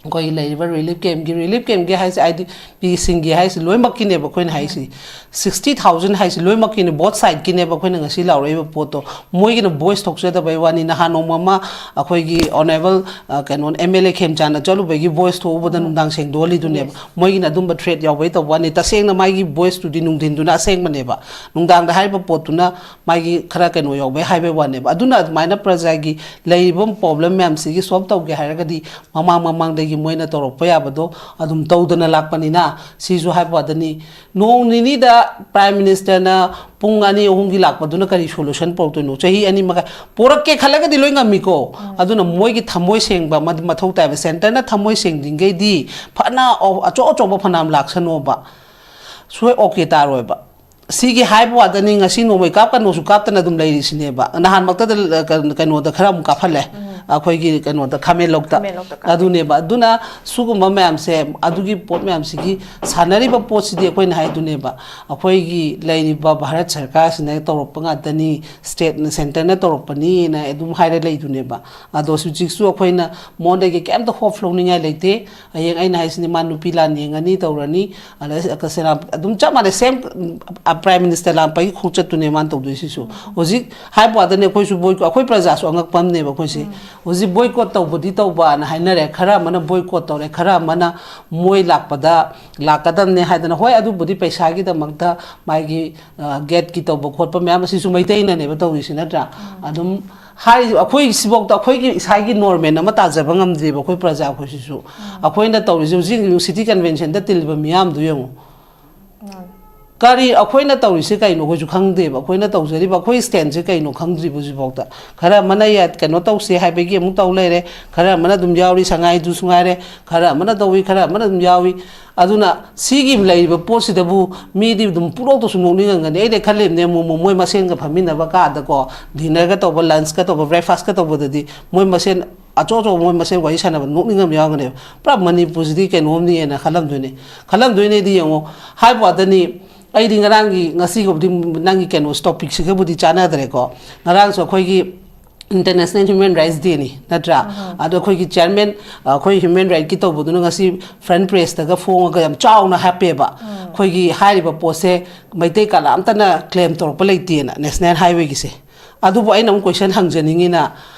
ꯑꯩꯈꯣꯏꯒꯤ ꯂꯩꯔꯤꯕ ꯔꯤꯂꯤꯐ ꯀꯦꯝꯞꯀꯤ, ꯔꯤꯂꯤꯐ ꯀꯦꯝꯞꯀꯤ ꯍꯥꯏꯁꯦ, ꯑꯥꯏ ꯗꯤ ꯄꯤꯁꯤꯡꯒꯤ ꯍꯥꯏꯁꯦ ꯂꯣꯏꯅꯃꯛꯀꯤꯅꯦꯕ ꯑꯩꯈꯣꯏꯅ ꯍꯥꯏꯁꯤ꯫ ꯁꯤꯛꯁꯇꯤ ꯊꯥꯎꯖꯟ ꯍꯥꯏꯁꯦ ꯂꯣꯏꯅꯃꯛꯀꯤꯅꯦ, ꯕꯣꯠ ꯁꯥꯏꯠꯀꯤꯅꯦꯕ ꯑꯩꯈꯣꯏꯅ ꯉꯁꯤ ꯂꯥꯎꯔꯛꯏꯕ ꯄꯣꯠꯇꯣ꯫ ꯃꯣꯏꯒꯤꯅ ꯚꯣꯏꯁ ꯊꯣꯛꯆꯗꯕꯩ ꯋꯥꯅꯤ꯫ ꯅꯍꯥꯟ ꯅꯣꯡꯃ ꯑꯃ ꯑꯩꯈꯣꯏꯒꯤ ꯑꯣꯅꯔꯦꯕꯜ, ꯑ, ꯀꯩꯅꯣ, ꯑꯦꯝ ꯑꯦꯜ ꯑꯦ ꯈꯦꯝꯆꯥꯟꯅ ꯆꯠꯂꯨꯕꯒꯤ ꯚꯣꯏꯁ ꯊꯣꯛꯎꯕꯗ ꯅꯨꯡꯗꯥꯡ ꯁꯦꯡꯗꯣꯛꯍꯜꯂꯤꯗꯨꯅꯦꯕ꯫ ꯃꯣꯏꯒꯤꯅ ꯑꯗꯨꯝꯕ ꯊ꯭ꯔꯦꯠ ꯌꯥꯎꯕꯩ ꯇꯧꯕ ꯋꯥꯅꯤ꯫ ꯇꯁꯦꯡꯅ ꯃꯥꯒꯤ ꯚꯣꯏꯁꯇꯨꯗꯤ ꯅꯨꯡꯊꯤꯟꯗꯨꯅ ꯑꯁꯦꯡꯕꯅꯦꯕ꯫ ꯅꯨꯡꯗꯥꯡꯗ ꯍꯥꯏꯔꯤꯕ ꯄꯣꯠꯇꯨꯅ ꯃꯥꯒꯤ ꯈꯔ ꯀꯩꯅꯣ ꯌꯥꯎꯕꯩ ꯍꯥꯏꯕꯩ ꯋꯥꯅꯦꯕ꯫ ꯑꯗꯨꯅ ꯑꯗꯨꯃꯥꯏꯅ ꯄ꯭ꯔꯖꯥꯒꯤ ꯂꯩꯔꯤꯕ ꯄ꯭ꯔꯣꯕ꯭ꯂꯦꯝ ꯃꯌꯥꯝꯁꯤꯒꯤ ꯁꯣꯜꯕ ꯇꯧꯒꯦ ꯍꯥꯏꯔꯒꯗꯤ ꯃꯃꯥꯡ ꯃꯃꯥꯡꯗꯒꯤ ꯃꯣꯏꯅ ꯇꯧꯔꯛꯄ ꯌꯥꯕꯗꯣ ꯑꯗꯨꯝ ꯇꯧꯗꯅ ꯂꯥꯛꯄꯅꯤꯅ, ꯁꯤꯁꯨ ꯍꯥꯏꯕ ꯋꯥꯗꯅꯤ, ꯅꯣꯡ ꯅꯤꯅꯤꯗ Prime Ministerꯅ ꯄꯨꯡ ꯑꯅꯤ ꯑꯍꯨꯝꯒꯤ ꯂꯥꯛꯄꯗꯨꯅ ꯀꯔꯤ solution ꯄꯨꯔꯛꯇꯣꯏꯅꯣ? ꯆꯍꯤ ꯑꯅꯤ ꯃꯈꯥꯏ ꯄꯨꯔꯛꯀꯦ ꯈꯜꯂꯒꯗꯤ ꯂꯣꯏ ꯉꯝꯃꯤꯀꯣ꯫ ꯑꯗꯨꯅ ꯃꯣꯏꯒꯤ ꯊꯃꯣꯏ ꯁꯦꯡꯕ ꯑꯃ ꯃꯊꯧ ꯇꯥꯏꯕ, centreꯅ ꯊꯃꯣꯏ ꯁꯦꯡꯗ꯭ꯔꯤꯉꯩꯗꯤ ꯐꯅ ꯑꯆꯧ ꯑꯆꯧꯕ ꯐꯅꯌꯥꯝ ꯂꯥꯛꯁꯅꯣꯕ, ꯁꯣꯏ okay ꯇꯥꯔꯣꯏꯕ꯫ ꯁꯤꯒꯤ ꯍꯥꯏꯕ ꯋꯥꯗꯅꯤ, ꯉꯁꯤ ꯅꯣꯡꯃꯩ ꯀꯥꯞꯀꯅꯣꯁꯨ ꯀꯥꯞꯇꯅ ꯑꯗꯨꯝ ꯂꯩꯔꯤꯁꯤꯅꯦꯕ꯫ ꯅꯍꯥꯟꯃꯛꯇꯗ ꯀꯩꯅꯣꯗ ꯈꯔ ꯑꯃꯨꯛ ꯀꯥꯞꯍꯜꯂꯦ, ꯑꯩꯈꯣꯏꯒꯤ ꯀꯩꯅꯣꯗ, ꯈꯥꯃꯦꯟꯂꯣꯛꯇ꯫ ꯑꯗꯨꯅꯦꯕ꯫ ꯑꯗꯨꯅ ꯁꯤꯒꯨꯝꯕ ꯃꯌꯥꯝꯁꯦ, ꯑꯗꯨꯒꯤ ꯄꯣꯠ ꯃꯌꯥꯝꯁꯤꯒꯤ ꯁꯥꯟꯅꯔꯤꯕ ꯄꯣꯠꯁꯤꯗꯤ ꯑꯩꯈꯣꯏꯅ ꯍꯥꯏꯗꯨꯅꯦꯕ, ꯑꯩꯈꯣꯏꯒꯤ ꯂꯩꯔꯤꯕ ꯚꯥꯔꯠ ꯁꯔꯀꯥꯔꯁꯤꯅ ꯇꯧꯔꯛꯄ ꯉꯥꯛꯇꯅꯤ, stateꯅ, centreꯅ ꯇꯧꯔꯛꯄꯅꯤꯅ ꯑꯗꯨꯝ ꯍꯥꯏꯔ ꯂꯩꯗꯨꯅꯦꯕ꯫ ꯑꯗꯣ ꯍꯧꯖꯤꯛꯁꯨ ꯑꯩꯈꯣꯏꯅ ꯃꯉꯣꯟꯗꯒꯤ ꯀꯩꯝꯇ hope ꯂꯧꯅꯤꯡꯉꯥꯏ ꯂꯩꯇꯦ꯫ ꯍꯌꯦꯡ ꯑꯩꯅ ꯍꯥꯏꯁꯤꯅꯤ, ꯃꯥ ꯅꯨꯄꯤ ꯂꯥꯟ ꯌꯦꯡꯉꯅꯤ, ꯇꯧꯔꯅꯤ, ꯑꯗꯩ ꯁꯦꯅꯥ-, ꯑꯗꯨꯝ ꯆꯞ ꯃꯥꯟꯅꯩ, same, Prime Minister ꯂꯥꯛꯄꯒꯤ ꯈꯣꯡꯆꯠꯇꯨꯅꯦ ꯃꯥꯅ ꯇꯧꯗꯣꯏꯁꯤꯁꯨ꯫ ꯍꯧꯖꯤꯛ ꯍꯥꯏꯕ ꯋꯥꯗꯅꯦ, ꯑꯩꯈꯣꯏꯁꯨ boycott, ꯑꯩꯈꯣꯏ ꯄ꯭ꯔꯖꯥꯁꯨ ꯑꯉꯛꯄ ꯑꯃꯅꯦꯕ ꯑꯩꯈꯣꯏꯁꯦ꯫ ꯍꯧꯖꯤꯛ boycott ꯇꯧꯕꯗꯤ ꯇꯧꯕꯅ ꯍꯥꯏꯅꯔꯦ, ꯈꯔ ꯑꯃꯅ boycott ꯇꯧꯔꯦ, ꯈꯔ ꯑꯃꯅ ꯃꯣꯏ ꯂꯥꯛꯄꯗ ꯂꯥꯛꯀꯗꯕꯅꯦ ꯍꯥꯏꯗꯅ꯫ ꯍꯣꯏ, ꯑꯗꯨꯕꯨꯗꯤ ꯄꯩꯁꯥꯒꯤꯗꯃꯛꯇ ꯃꯥꯒꯤ, ꯑ, gateꯀꯤ ꯇꯧꯕ ꯈꯣꯠꯄ ꯃꯌꯥꯝ ꯑꯁꯤꯁꯨ ꯃꯩꯇꯩꯅꯅꯦꯕ ꯇꯧꯔꯤꯁꯤ, ꯅꯠꯇ꯭ꯔꯥ? ꯑꯗꯨꯝ ꯍꯥꯏꯔꯤꯕ ꯑꯩꯈꯣꯏ ꯁꯤꯐꯥꯎꯗ ꯑꯩꯈꯣꯏꯒꯤ ꯏꯁꯥꯒꯤ normal ꯑꯃ ꯇꯥꯖꯕ ꯉꯝꯗ꯭ꯔꯤꯕ ꯑꯩꯈꯣꯏ ꯄ꯭ꯔꯖꯥ ꯑꯩꯈꯣꯏꯁꯤꯁꯨ꯫ ꯑꯩꯈꯣꯏꯅ ꯇꯧꯔꯤꯁꯦ ꯍꯧꯖꯤꯛ city conventionꯗ ꯇꯤꯜꯂꯤꯕ ꯃꯤꯌꯥꯝꯗꯨ ꯌꯦꯡꯉꯨ꯫ ꯀꯔꯤ ꯑꯩꯈꯣꯏꯅ ꯇꯧꯔꯤꯁꯦ ꯀꯩꯅꯣ ꯑꯩꯈꯣꯏꯁꯨ ꯈꯪꯗꯦꯕ꯫ ꯑꯩꯈꯣꯏꯅ ꯇꯧꯖꯔꯤꯕ ꯑꯩꯈꯣꯏ standꯁꯦ ꯀꯩꯅꯣ ꯈꯪꯗ꯭ꯔꯤꯕ ꯍꯧꯖꯤꯛꯐꯥꯎꯗ꯫ ꯈꯔ ꯑꯃꯅ ꯌꯥ-, ꯀꯩꯅꯣ ꯇꯧꯁꯦ ꯍꯥꯏꯕꯒꯤ ꯑꯃꯨꯛ ꯇꯧ ꯂꯩꯔꯦ, ꯈꯔ ꯑꯃꯅ ꯑꯗꯨꯝ ꯌꯥꯎꯔꯤ, ꯁꯉꯥꯏꯗꯨꯁꯨ ꯉꯥꯏꯔꯦ, ꯈꯔ ꯑꯃꯅ ꯇꯧꯏ, ꯈꯔ ꯑꯃꯅ ꯑꯗꯨꯝ ꯌꯥꯎꯏ꯫ ꯑꯗꯨꯅ ꯁꯤꯒꯤ ꯂꯩꯔꯤꯕ ꯄꯣꯠꯁꯤꯗꯕꯨ ꯃꯤꯗꯤ ꯑꯗꯨꯝ ꯄꯨꯡꯅꯣꯛꯇꯁꯨ ꯅꯣꯛꯅꯤꯡꯉꯝꯒꯅꯤ꯫ ꯑꯩꯅ ꯈꯜꯂꯤꯕꯅꯦ, ꯑꯃꯨꯛ, ꯑꯃꯨꯛ ꯃꯣꯏ ꯃꯁꯦꯟꯒ ꯐꯝꯃꯤꯟꯅꯕ ꯀꯥꯗꯀꯣ, dinnerꯒ ꯇꯧꯕ, lunchꯀ ꯇꯧꯕ, breakfastꯀ ꯇꯧꯕꯗꯗꯤ ꯃꯣꯏ ꯃꯁꯦꯟ ꯑꯆꯧ ꯑꯆꯧꯕ ꯃꯣꯏ ꯃꯁꯦꯟ ꯋꯥꯔꯤ ꯁꯥꯟꯅꯕ ꯅꯣꯛꯅꯤꯡꯉꯝ ꯌꯥꯎꯔꯝꯒꯅꯦꯕ꯫ ꯄꯨꯔꯥ ꯃꯅꯤꯄꯨꯔꯁꯤꯗꯤ ꯀꯩꯅꯣꯝꯅꯤꯅ ꯈꯜꯂꯝꯗꯣꯏꯅꯦ꯫ ꯈꯜꯂꯝꯗꯣꯏꯅꯦꯗꯤ ꯌꯦꯡꯉꯣ, ꯍꯥꯏꯕ ꯋꯥꯗꯅꯤ꯫ ꯑꯩꯗꯤ ꯉꯔꯥꯡꯒꯤ, ꯉꯁꯤꯒꯕꯨꯗꯤ ꯅꯪꯒꯤ ꯀꯩꯅꯣ topicꯁꯤꯒꯕꯨꯗꯤ ꯆꯥꯟꯅꯗ꯭ꯔꯦꯀꯣ꯫ ꯉꯔꯥꯡꯁꯨ ꯑꯩꯈꯣꯏꯒꯤ International Human Rights Dayꯅꯤ, ꯅꯠꯇ꯭ꯔꯥ? ꯑꯗꯣ ꯑꯩꯈꯣꯏꯒꯤ chairman, ꯑꯩꯈꯣꯏ human rightꯀꯤ ꯇꯧꯕꯗꯨꯅ ꯉꯁꯤ front pageꯇꯒ ꯐꯣꯡꯉꯒ ꯌꯥꯝ ꯆꯥꯎꯅ ꯍꯥꯞꯄꯦꯕ꯫ ꯑꯩꯈꯣꯏꯒꯤ ꯍꯥꯏꯔꯤꯕ ꯄꯣꯠꯁꯦ ꯃꯩꯇꯩ ꯀꯅꯥꯝꯇꯅ claim ꯇꯧꯔꯛꯄ ꯂꯩꯇꯦꯅ, national highwayꯒꯤꯁꯦ꯫ ꯑꯗꯨꯕꯨ ꯑꯩꯅ ꯑꯃꯨꯛ question ꯍꯪꯖꯅꯤꯡꯉꯤꯅ,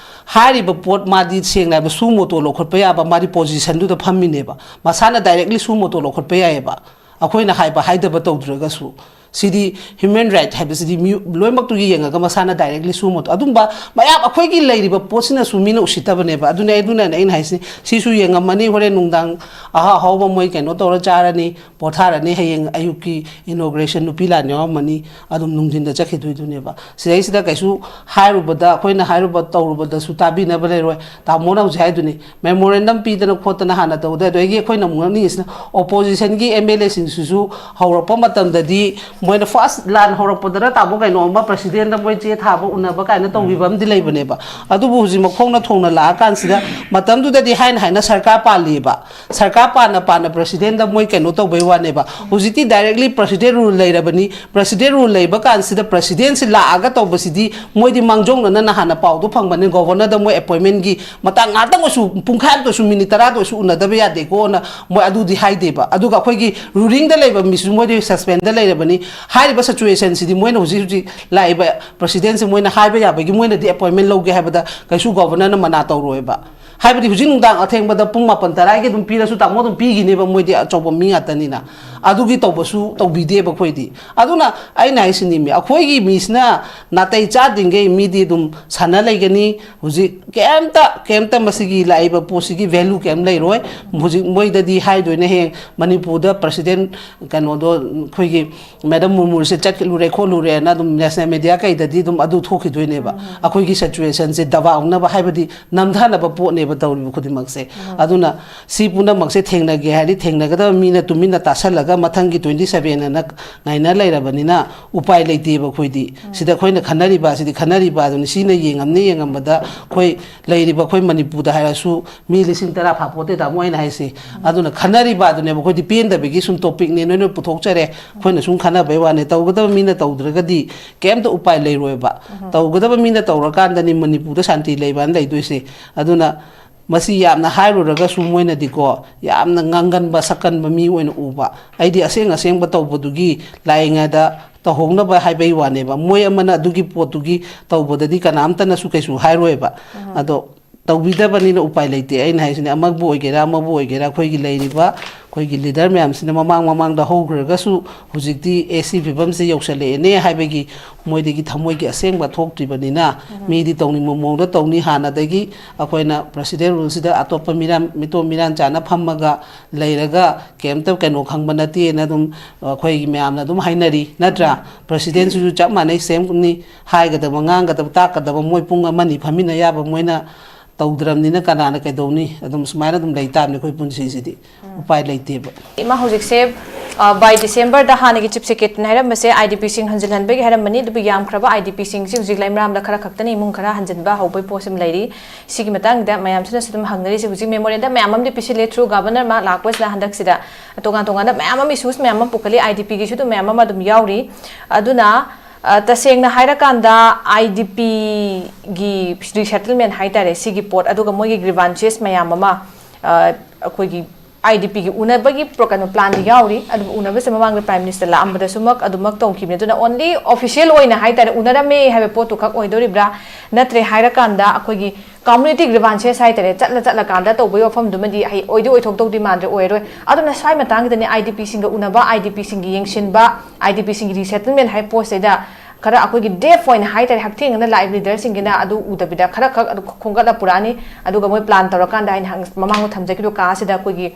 ꯍꯥꯏꯔꯤꯕ ꯄꯣꯠ ꯃꯥꯗꯤ ꯁꯦꯡꯅ ꯍꯥꯏꯕ suo motu ꯂꯧꯈꯠꯄ ꯌꯥꯕ ꯃꯥꯗꯤ positionꯗꯨꯗ ꯐꯝꯃꯤꯅꯦꯕ꯫ ꯃꯁꯥꯅ directly suo motu ꯂꯧꯈꯠꯄ ꯌꯥꯏꯑꯕ꯫ ꯑꯩꯈꯣꯏꯅ ꯍꯥꯏꯕ ꯍꯥꯏꯗꯕ ꯇꯧꯗ꯭ꯔꯒꯁꯨ꯫ ꯁꯤꯗꯤ human right ꯍꯥꯏꯕꯁꯤꯗꯤ ꯃꯤ ꯂꯣꯏꯅꯃꯛꯇꯨꯒꯤ ꯌꯦꯡꯉꯒ ꯃꯁꯥꯅ directly ꯁꯨꯃꯣꯠꯇꯣ ꯑꯗꯨꯝꯕ ꯃꯌꯥꯝ ꯑꯩꯈꯣꯏꯒꯤ ꯂꯩꯔꯤꯕ ꯄꯣꯠꯁꯤꯅꯁꯨ ꯃꯤꯅ ꯎꯁꯤꯠꯇꯕꯅꯦꯕ꯫ ꯑꯗꯨꯅ ꯑꯩ ꯑꯗꯨꯅꯅꯦ ꯑꯩꯅ ꯍꯥꯏꯁꯤ, ꯁꯤꯁꯨ ꯌꯦꯡꯉꯝꯃꯅꯤ, ꯍꯣꯔꯦꯟ ꯅꯨꯡꯗꯥꯡ ꯑꯍꯥꯎ ꯑꯍꯥꯎꯕ ꯃꯣꯏ ꯀꯩꯅꯣ ꯇꯧꯔ ꯆꯥꯔꯅꯤ, ꯄꯣꯊꯥꯔꯅꯤ, ꯍꯌꯦꯡ ꯑꯌꯨꯛꯀꯤ inauguration ꯅꯨꯄꯤ ꯂꯥꯟ ꯌꯥꯎꯔꯝꯃꯅꯤ, ꯑꯗꯨꯝ ꯅꯨꯡꯊꯤꯟꯗ ꯆꯠꯈꯤꯗꯣꯏꯗꯨꯅꯦꯕ꯫ ꯁꯤꯗꯩꯁꯤꯗ ꯀꯩꯁꯨ ꯍꯥꯏꯔꯨꯕꯗ, ꯑꯩꯈꯣꯏꯅ ꯍꯥꯏꯔꯨꯕ ꯇꯧꯔꯨꯕꯗꯁꯨ ꯇꯥꯕꯤꯅꯕ ꯂꯩꯔꯣꯏ꯫ ꯇꯥꯃꯣꯅ ꯍꯧꯖꯤꯛ ꯍꯥꯏꯗꯨꯅꯤ, memorandum ꯄꯤꯗꯅ ꯈꯣꯠꯇꯅ ꯍꯥꯟꯅ ꯇꯧꯗꯦ꯫ ꯑꯗꯒꯤ ꯑꯩꯈꯣꯏꯅ ꯑꯃꯨꯛ ꯉꯛꯅꯤꯡꯉꯤꯁꯤꯅ, opposition ꯒꯤ MLA ꯁꯤꯡꯁꯤꯁꯨ ꯍꯧꯔꯛꯄ ꯃꯇꯝꯗꯗꯤ ꯃꯣꯏꯅ first ꯂꯥꯟ ꯍꯧꯔꯛꯄꯗꯅ ꯇꯥꯃꯣ ꯀꯩꯅꯣ ꯑꯃ president ꯗ ꯃꯣꯏ ꯆꯦ ꯊꯥꯕ ꯎꯅꯕ ꯀꯥꯏꯅ ꯇꯧꯈꯤꯕ ꯑꯃꯗꯤ ꯂꯩꯕꯅꯦꯕ꯫ ꯑꯗꯨꯕꯨ ꯍꯧꯖꯤꯛ ꯃꯈꯣꯡꯅ ꯊꯣꯡꯅ ꯂꯥꯛꯑꯀꯥꯟꯁꯤꯗ, ꯃꯇꯝꯗꯨꯗꯗꯤ ꯍꯥꯏꯅ ꯍꯥꯏꯅ ꯁꯔꯀꯥꯔ ꯄꯥꯜꯂꯤꯑꯕ꯫ ꯁꯔꯀꯥꯔ ꯄꯥꯟꯅ ꯄꯥꯟꯅ president ꯗ ꯃꯣꯏ ꯀꯩꯅꯣ ꯇꯧꯕꯩ ꯋꯥꯅꯦꯕ꯫ ꯍꯧꯖꯤꯛꯇꯤ directly president rule ꯂꯩꯔꯕꯅꯤ꯫ President rule ꯂꯩꯕ ꯀꯥꯟꯁꯤꯗ president ꯁꯤ ꯂꯥꯛꯑꯒ ꯇꯧꯕꯁꯤꯗꯤ ꯃꯣꯏꯗꯤ ꯃꯥꯡꯖꯧꯅꯅ ꯅꯍꯥꯟꯅ ꯄꯥꯎꯗꯣ ꯐꯪꯕꯅꯤ, governor ꯗ ꯃꯣꯏ appointment ꯒꯤ ꯃꯇꯥꯡ ꯉꯥꯛꯇꯪ ꯑꯣꯏꯁꯨ, ꯄꯨꯡꯈꯥꯏ ꯑꯃꯇ ꯑꯣꯏꯁꯨ, minute ꯇꯔꯥꯗ ꯑꯣꯏꯁꯨ ꯎꯅꯗꯕ ꯌꯥꯗꯦꯀꯣꯅ ꯃꯣꯏ ꯑꯗꯨꯗꯤ ꯍꯥꯏꯗꯦꯕ꯫ ꯑꯗꯨꯒ ꯑꯩꯈꯣꯏꯒꯤ ruling ꯗ ꯂꯩꯕ ꯃꯤꯁꯨ ꯃꯣꯏꯗꯤ suspend ꯗ ꯂꯩꯔꯕꯅꯤ꯫ ꯍꯥꯏꯔꯤꯕ situation ꯁꯤꯗꯤ ꯃꯣꯏꯅ ꯍꯧꯖꯤꯛ ꯍꯧꯖꯤꯛ ꯂꯥꯛꯏꯕ president ꯁꯦ ꯃꯣꯏꯅ ꯍꯥꯏꯕ ꯌꯥꯕꯒꯤ ꯃꯣꯏꯅꯗꯤ appointment ꯂꯧꯒꯦ ꯍꯥꯏꯕꯗ ꯀꯩꯁꯨ governor ꯅ ꯃꯅꯥ ꯇꯧꯔꯣꯏꯕ꯫ ꯍꯥꯏꯕꯗꯤ ꯍꯧꯖꯤꯛ ꯅꯨꯡꯗꯥꯡ ꯑꯊꯦꯡꯕꯗ ꯄꯨꯡ ꯃꯥꯄꯟ ꯇꯔꯥꯒꯤ ꯑꯗꯨꯝ ꯄꯤꯔꯁꯨ ꯇꯥꯃꯣ ꯑꯗꯨꯝ ꯄꯤꯈꯤꯅꯦꯕ, ꯃꯣꯏꯗꯤ ꯑꯆꯧꯕ ꯃꯤ ꯉꯥꯛꯇꯅꯤꯅ꯫ ꯑꯗꯨꯒꯤ ꯇꯧꯕꯁꯨ ꯇꯧꯕꯤꯗꯦꯕ ꯑꯩꯈꯣꯏꯗꯤ꯫ ꯑꯗꯨꯅ ꯑꯩꯅ ꯍꯥꯏꯁꯤꯅꯤ, ꯃꯤ, ꯑꯩꯈꯣꯏꯒꯤ ꯃꯤꯁꯤꯅ ꯅꯥꯇꯩ ꯆꯥꯗ꯭ꯔꯤꯉꯩ ꯃꯤꯗꯤ ꯑꯗꯨꯝ ꯁꯥꯟꯅ ꯂꯩꯒꯅꯤ꯫ ꯍꯧꯖꯤꯛ ꯀꯩꯝꯇ, ꯀꯩꯝꯇ ꯃꯁꯤꯒꯤ ꯂꯥꯛꯏꯕ ꯄꯣꯠꯁꯤꯒꯤ value ꯀꯩꯝ ꯂꯩꯔꯣꯏ꯫ ꯍꯧꯖꯤꯛ ꯃꯣꯏꯗꯗꯤ ꯍꯥꯏꯗꯣꯏꯅꯦ, ꯍꯌꯦꯡ ꯃꯅꯤꯄꯨꯔꯗ president ꯀꯩꯅꯣꯗꯣ, ꯑꯩꯈꯣꯏꯒꯤ madam ꯃꯨꯔꯃꯨꯔꯁꯦ ꯆꯠꯂꯨꯔꯦ ꯈꯣꯠꯂꯨꯔꯦꯅ ꯑꯗꯨꯝ national media ꯀꯩꯗꯗꯤ ꯑꯗꯨꯝ ꯑꯗꯨ ꯊꯣꯛꯈꯤꯗꯣꯏꯅꯦꯕ꯫ ꯑꯩꯈꯣꯏꯒꯤ situation ꯁꯦ ꯗꯕꯥꯎꯅꯕ, ꯍꯥꯏꯕꯗꯤ ꯅꯝꯊꯅꯕ ꯄꯣꯠꯅꯦꯕ ꯇꯧꯔꯤꯕ ꯈꯨꯗꯤꯡꯃꯛꯁꯦ꯫ ꯑꯗꯨꯅ ꯁꯤ ꯄꯨꯝꯅꯃꯛꯁꯦ ꯊꯦꯡꯅꯒꯦ ꯍꯥꯏꯔꯗꯤ ꯊꯦꯡꯅꯒꯗꯕ ꯃꯤꯅ ꯇꯨꯃꯤꯟꯅ ꯇꯥꯁꯜꯂꯒ ꯃꯊꯪꯒꯤ twenty seven ꯑꯅ ꯉꯥꯏꯅ ꯂꯩꯔꯕꯅꯤꯅ ꯎꯄꯥꯏ ꯂꯩꯇꯦꯕ ꯑꯩꯈꯣꯏꯗꯤ꯫ ꯁꯤꯗ ꯑꯩꯈꯣꯏꯅ ꯈꯟꯅꯔꯤꯕ ꯑꯁꯤꯗꯤ ꯈꯟꯅꯔꯤꯕ ꯑꯗꯨꯅꯤ꯫ ꯁꯤꯅ ꯌꯦꯡꯉꯝꯅꯤ, ꯌꯦꯡꯉꯝꯕꯗ ꯑꯩꯈꯣꯏ ꯂꯩꯔꯤꯕ ꯑꯩꯈꯣꯏ ꯃꯅꯤꯄꯨꯔꯗ ꯍꯥꯏꯔꯁꯨ ꯃꯤ ꯂꯤꯁꯤꯡ ꯇꯔꯥ ꯐꯥꯄꯣꯠꯇꯦ ꯇꯥꯃꯣ ꯑꯩꯅ ꯍꯥꯏꯁꯦ꯫ ꯑꯗꯨꯅ ꯈꯟꯅꯔꯤꯕ ꯑꯗꯨꯅꯦꯕ꯫ ꯑꯩꯈꯣꯏꯗꯤ ꯄꯦꯟꯗꯕꯒꯤ ꯁꯨꯝ topic ꯅꯦ ꯅꯣꯏꯅ ꯄꯨꯊꯣꯛꯆꯔꯦ, ꯑꯩꯈꯣꯏꯅ ꯁꯨꯝ ꯈꯟꯅꯕꯩ ꯋꯥꯅꯦ꯫ ꯇꯧꯒꯗꯕ ꯃꯤꯅ ꯇꯧꯗ꯭ꯔꯒꯗꯤ ꯀꯩꯝꯇ ꯎꯄꯥꯏ ꯂꯩꯔꯣꯏꯕ꯫ ꯇꯧꯒꯗꯕ ꯃꯤꯅ ꯇꯧꯔꯀꯥꯟꯗꯅꯤ ꯃꯅꯤꯄꯨꯔꯗ ꯁꯥꯟꯇꯤ ꯂꯩꯕꯅ ꯂꯩꯗꯣꯏꯁꯦ꯫ ꯑꯗꯨꯅ ꯃꯁꯤ ꯌꯥꯝꯅ ꯍꯥꯏꯔꯨꯔꯒꯁꯨ ꯃꯣꯏꯅꯗꯤꯀꯣ ꯌꯥꯝꯅ ꯉꯥꯡꯒꯟꯕ ꯁꯛꯀꯟꯕ ꯃꯤ ꯑꯣꯏꯅ ꯎꯕ꯫ ꯑꯩꯗꯤ ꯑꯁꯦꯡ ꯑꯁꯦꯡꯕ ꯇꯧꯕꯗꯨꯒꯤ ꯂꯥꯛꯏꯉꯩꯗ ꯇꯧꯍꯧꯅꯕ ꯍꯥꯏꯕꯒꯤ ꯋꯥꯅꯦꯕ꯫ ꯃꯣꯏ ꯑꯃꯅ ꯑꯗꯨꯒꯤ ꯄꯣꯠꯇꯨꯒꯤ ꯇꯧꯕꯗꯗꯤ ꯀꯅꯥꯝꯇꯅꯁꯨ ꯀꯩꯁꯨ ꯍꯥꯏꯔꯣꯏꯕ꯫ ꯑꯗꯣ ꯇꯧꯕꯤꯗꯕꯅꯤꯅ ꯎꯄꯥꯏ ꯂꯩꯇꯦ꯫ ꯑꯩꯅ ꯍꯥꯏꯁꯤꯅꯤ, ꯑꯃꯕꯨ ꯑꯣꯏꯒꯦꯔꯥ ꯑꯃꯕꯨ ꯑꯣꯏꯒꯦꯔꯥ, ꯑꯩꯈꯣꯏꯒꯤ ꯂꯩꯔꯤꯕ ꯑꯩꯈꯣꯏꯒꯤ ꯂꯤꯗꯔ ꯃꯌꯥꯝꯁꯤꯅ ꯃꯃꯥꯡ ꯃꯃꯥꯡꯗ ꯍꯧꯈ꯭ꯔꯒꯁꯨ ꯍꯧꯖꯤꯛꯇꯤ ꯑꯦ ꯁꯤ ꯐꯤꯕꯝꯁꯦ ꯌꯧꯁꯜꯂꯛꯑꯦꯅꯦ ꯍꯥꯏꯕꯒꯤ ꯃꯣꯏꯗꯒꯤ ꯊꯃꯣꯏꯒꯤ ꯑꯁꯦꯡꯕ ꯊꯣꯛꯇ꯭ꯔꯤꯕꯅꯤꯅ, ꯃꯤꯗꯤ ꯇꯧꯅꯤꯡꯕ ꯃꯑꯣꯡꯗ ꯇꯧꯅꯤ꯫ ꯍꯥꯟꯅꯗꯒꯤ ꯑꯩꯈꯣꯏꯅ ꯄ꯭ꯔꯁꯤꯗꯦꯟ ꯔꯨꯜꯁꯤꯗ ꯑꯇꯣꯞꯄ ꯃꯤꯔꯝ ꯃꯤꯇꯣꯞ ꯃꯤꯔꯥꯟ ꯆꯥꯅ ꯐꯝꯃꯒ ꯂꯩꯔꯒ ꯀꯩꯝꯇ ꯀꯩꯅꯣ ꯈꯪꯕ ꯅꯠꯇꯦꯅ ꯑꯗꯨꯝ ꯑꯩꯈꯣꯏꯒꯤ ꯃꯌꯥꯝꯅ ꯑꯗꯨꯝ ꯍꯥꯏꯅꯔꯤ ꯅꯠꯇ꯭ꯔꯥ? ꯄ꯭ꯔꯁꯤꯗꯦꯟꯁꯤꯁꯨ ꯆꯞ ꯃꯥꯟꯅꯩ, ꯁꯦꯝꯅꯤ꯫ ꯍꯥꯏꯒꯗꯕ, ꯉꯥꯡꯒꯗꯕ, ꯇꯥꯛꯀꯗꯕ ꯃꯣꯏ ꯄꯨꯡ ꯑꯃꯅꯤ ꯐꯝꯃꯤꯟꯅ ꯌꯥꯕ ꯃꯣꯏꯅ ꯇꯧꯗ꯭ꯔꯕꯅꯤꯅ ꯀꯅꯥꯅ ꯀꯩꯗꯧꯅꯤ? ꯑꯗꯨꯝ ꯁꯨꯃꯥꯏꯅ ꯑꯗꯨꯝ ꯂꯩ ꯇꯥꯕꯅꯤ ꯑꯩꯈꯣꯏ ꯄꯨꯟꯁꯤꯁꯤꯗꯤ꯫ ꯎꯄꯥꯏ ꯂꯩꯇꯦꯕ꯫ ꯏꯃꯥ, ꯍꯧꯖꯤꯛꯁꯦ ꯕꯥꯏ ꯗꯤꯁꯦꯝꯕꯔꯗ ꯍꯥꯟꯅꯒꯤ ꯆꯤꯐ ꯁꯦꯀ꯭ꯔꯦꯇꯔꯤꯅ ꯍꯥꯏꯔꯝꯕꯁꯦ ꯑꯥꯏ ꯗꯤ ꯄꯤꯁꯤꯡ ꯍꯟꯖꯤꯜꯍꯟꯕꯒꯤ ꯍꯥꯏꯔꯝꯕꯅꯤ꯫ ꯑꯗꯨꯕꯨ ꯌꯥꯝꯈ꯭ꯔꯕ ꯑꯥꯏ ꯗꯤ ꯄꯤꯁꯤꯡꯁꯤ ꯍꯧꯖꯤꯛ ꯂꯩꯃꯔꯥꯝꯗ ꯈꯔ ꯈꯛꯇꯅꯤ, ꯏꯃꯨꯡ ꯈꯔ ꯍꯟꯖꯤꯟꯕ ꯍꯧꯕꯒꯤ ꯄꯣꯠꯁꯤꯃ ꯂꯩꯔꯤ꯫ ꯁꯤꯒꯤ ꯃꯇꯥꯡꯗ ꯃꯌꯥꯝꯁꯤꯅꯁꯨ ꯑꯗꯨꯝ ꯍꯪꯅꯔꯤꯁꯦ꯫ ꯍꯧꯖꯤꯛ ꯃꯦꯃꯣꯔꯦꯟꯗꯝ ꯃꯌꯥꯝ ꯑꯃꯗꯤ ꯄꯤꯁꯤꯜꯂꯦ ꯊ꯭ꯔꯨ ꯒꯕꯔꯅꯔ ꯃꯥ ꯂꯥꯛꯄꯁꯤꯗ ꯍꯟꯗꯛꯁꯤꯗ꯫ ꯇꯣꯉꯥꯟ ꯇꯣꯉꯥꯟꯕ ꯃꯌꯥꯝ ꯑꯃ, ꯏꯁꯨꯁ ꯃꯌꯥꯝ ꯑꯃ ꯄꯨꯈꯠꯂꯤ, ꯑꯥꯏ ꯗꯤ ꯄꯤꯒꯤꯁꯨ ꯑꯗꯨꯝ ꯃꯌꯥꯝ ꯑꯃ ꯑꯗꯨꯝ ꯌꯥꯎꯔꯤ꯫ ꯑꯗꯨꯅ ꯑ, ꯇꯁꯦꯡꯅ ꯍꯥꯏꯔꯀꯥꯟꯗ ꯑꯥꯏ ꯗꯤ ꯄꯤꯒꯤ ꯔꯤꯁꯦꯇꯜꯃꯦꯟ ꯍꯥꯏꯇꯥꯔꯦ, ꯁꯤꯒꯤ ꯄꯣꯠ, ꯑꯗꯨꯒ ꯃꯣꯏꯒꯤ ꯒ꯭ꯔꯤꯚꯥꯟꯁꯦꯁ ꯃꯌꯥꯝ ꯑꯃ, ꯑ, ꯑꯩꯈꯣꯏꯒꯤ ꯑꯥꯏ ꯗꯤ ꯄꯤꯒꯤ ꯎꯅꯕꯒꯤ ꯄ꯭ꯔꯣ-, ꯀꯩꯅꯣ, ꯄ꯭ꯂꯥꯟꯗꯤ ꯌꯥꯎꯔꯤ꯫ ꯑꯗꯨꯕꯨ ꯎꯅꯕꯁꯦ ꯃꯃꯥꯡꯗ ꯄ꯭ꯔꯥꯏꯝ ꯃꯤꯅꯤꯁꯇꯔ ꯂꯥꯛꯑꯝꯕꯗꯁꯨꯃꯛ ꯑꯗꯨꯃꯛ ꯇꯧꯈꯤꯕꯅꯤ꯫ ꯑꯗꯨꯅ ꯑꯣꯟꯂꯤ ꯑꯣꯐꯤꯁꯤꯌꯦꯜ ꯑꯣꯏꯅ ꯍꯥꯏꯇꯥꯔꯦ, ꯎꯅꯔꯝꯃꯦ ꯍꯥꯏꯕ ꯄꯣꯠꯇꯨ ꯈꯛ ꯑꯣꯏꯗꯣꯔꯤꯕ꯭ꯔꯥ? ꯅꯠꯇ꯭ꯔꯦ ꯍꯥꯏꯔꯀꯥꯟꯗ ꯑꯩꯈꯣꯏꯒꯤ ꯀꯝꯃ꯭ꯌꯨꯅꯤꯇꯤ ꯒ꯭ꯔꯤꯚꯥꯟꯁꯦꯁ ꯍꯥꯏꯇꯥꯔꯦ, ꯆꯠꯂ ꯆꯠꯂꯀꯥꯟꯗ ꯇꯧꯕꯒꯤ ꯋꯥꯐꯝꯗꯨꯃꯗꯤ ꯍꯩ-, ꯑꯣꯏꯗꯤ ꯑꯣꯏꯊꯣꯛꯇꯧꯗꯤ ꯃꯥꯟꯗ꯭ꯔꯦ, ꯑꯣꯏꯔꯔꯣꯏ꯫ ꯑꯗꯨꯅ ꯁ꯭ꯋꯥꯏ ꯃꯇꯥꯡꯁꯤꯗꯅꯦ ꯑꯥꯏ ꯗꯤ ꯄꯤꯁꯤꯡꯒ ꯎꯅꯕ, ꯑꯥꯏ ꯗꯤ ꯄꯤꯁꯤꯡꯒꯤ ꯌꯦꯡꯁꯤꯟꯕ, ꯑꯥꯏ ꯗꯤ ꯄꯤꯁꯤꯡꯒꯤ ꯔꯤꯁꯦꯇꯜꯃꯦꯟ ꯍꯥꯏꯕ ꯄꯣꯠꯁꯤꯗ ꯈꯔ ꯑꯩꯈꯣꯏꯒꯤ ꯗꯦꯐ ꯑꯣꯏꯅ ꯍꯥꯏꯇꯥꯔꯦ, ꯍꯛꯊꯦꯡꯅꯅ ꯂꯥꯛꯏꯕ ꯂꯤꯗꯔꯁꯤꯡꯒꯤꯅ ꯑꯗꯨ ꯎꯗꯕꯤꯗ ꯈꯔ ꯈꯛ ꯑꯗꯨ ꯈꯣꯝꯒꯠꯂ ꯄꯨꯔꯛꯑꯅꯤ꯫ ꯑꯗꯨꯒ ꯃꯣꯏ ꯄ꯭ꯂꯥꯟ ꯇꯧꯔꯀꯥꯟꯗ ꯑꯩꯅ ꯍꯪ-, ꯃꯃꯥꯡꯗ ꯊꯝꯖꯈꯤꯕ ꯀꯥꯁꯤꯗ ꯑꯩꯈꯣꯏꯒꯤ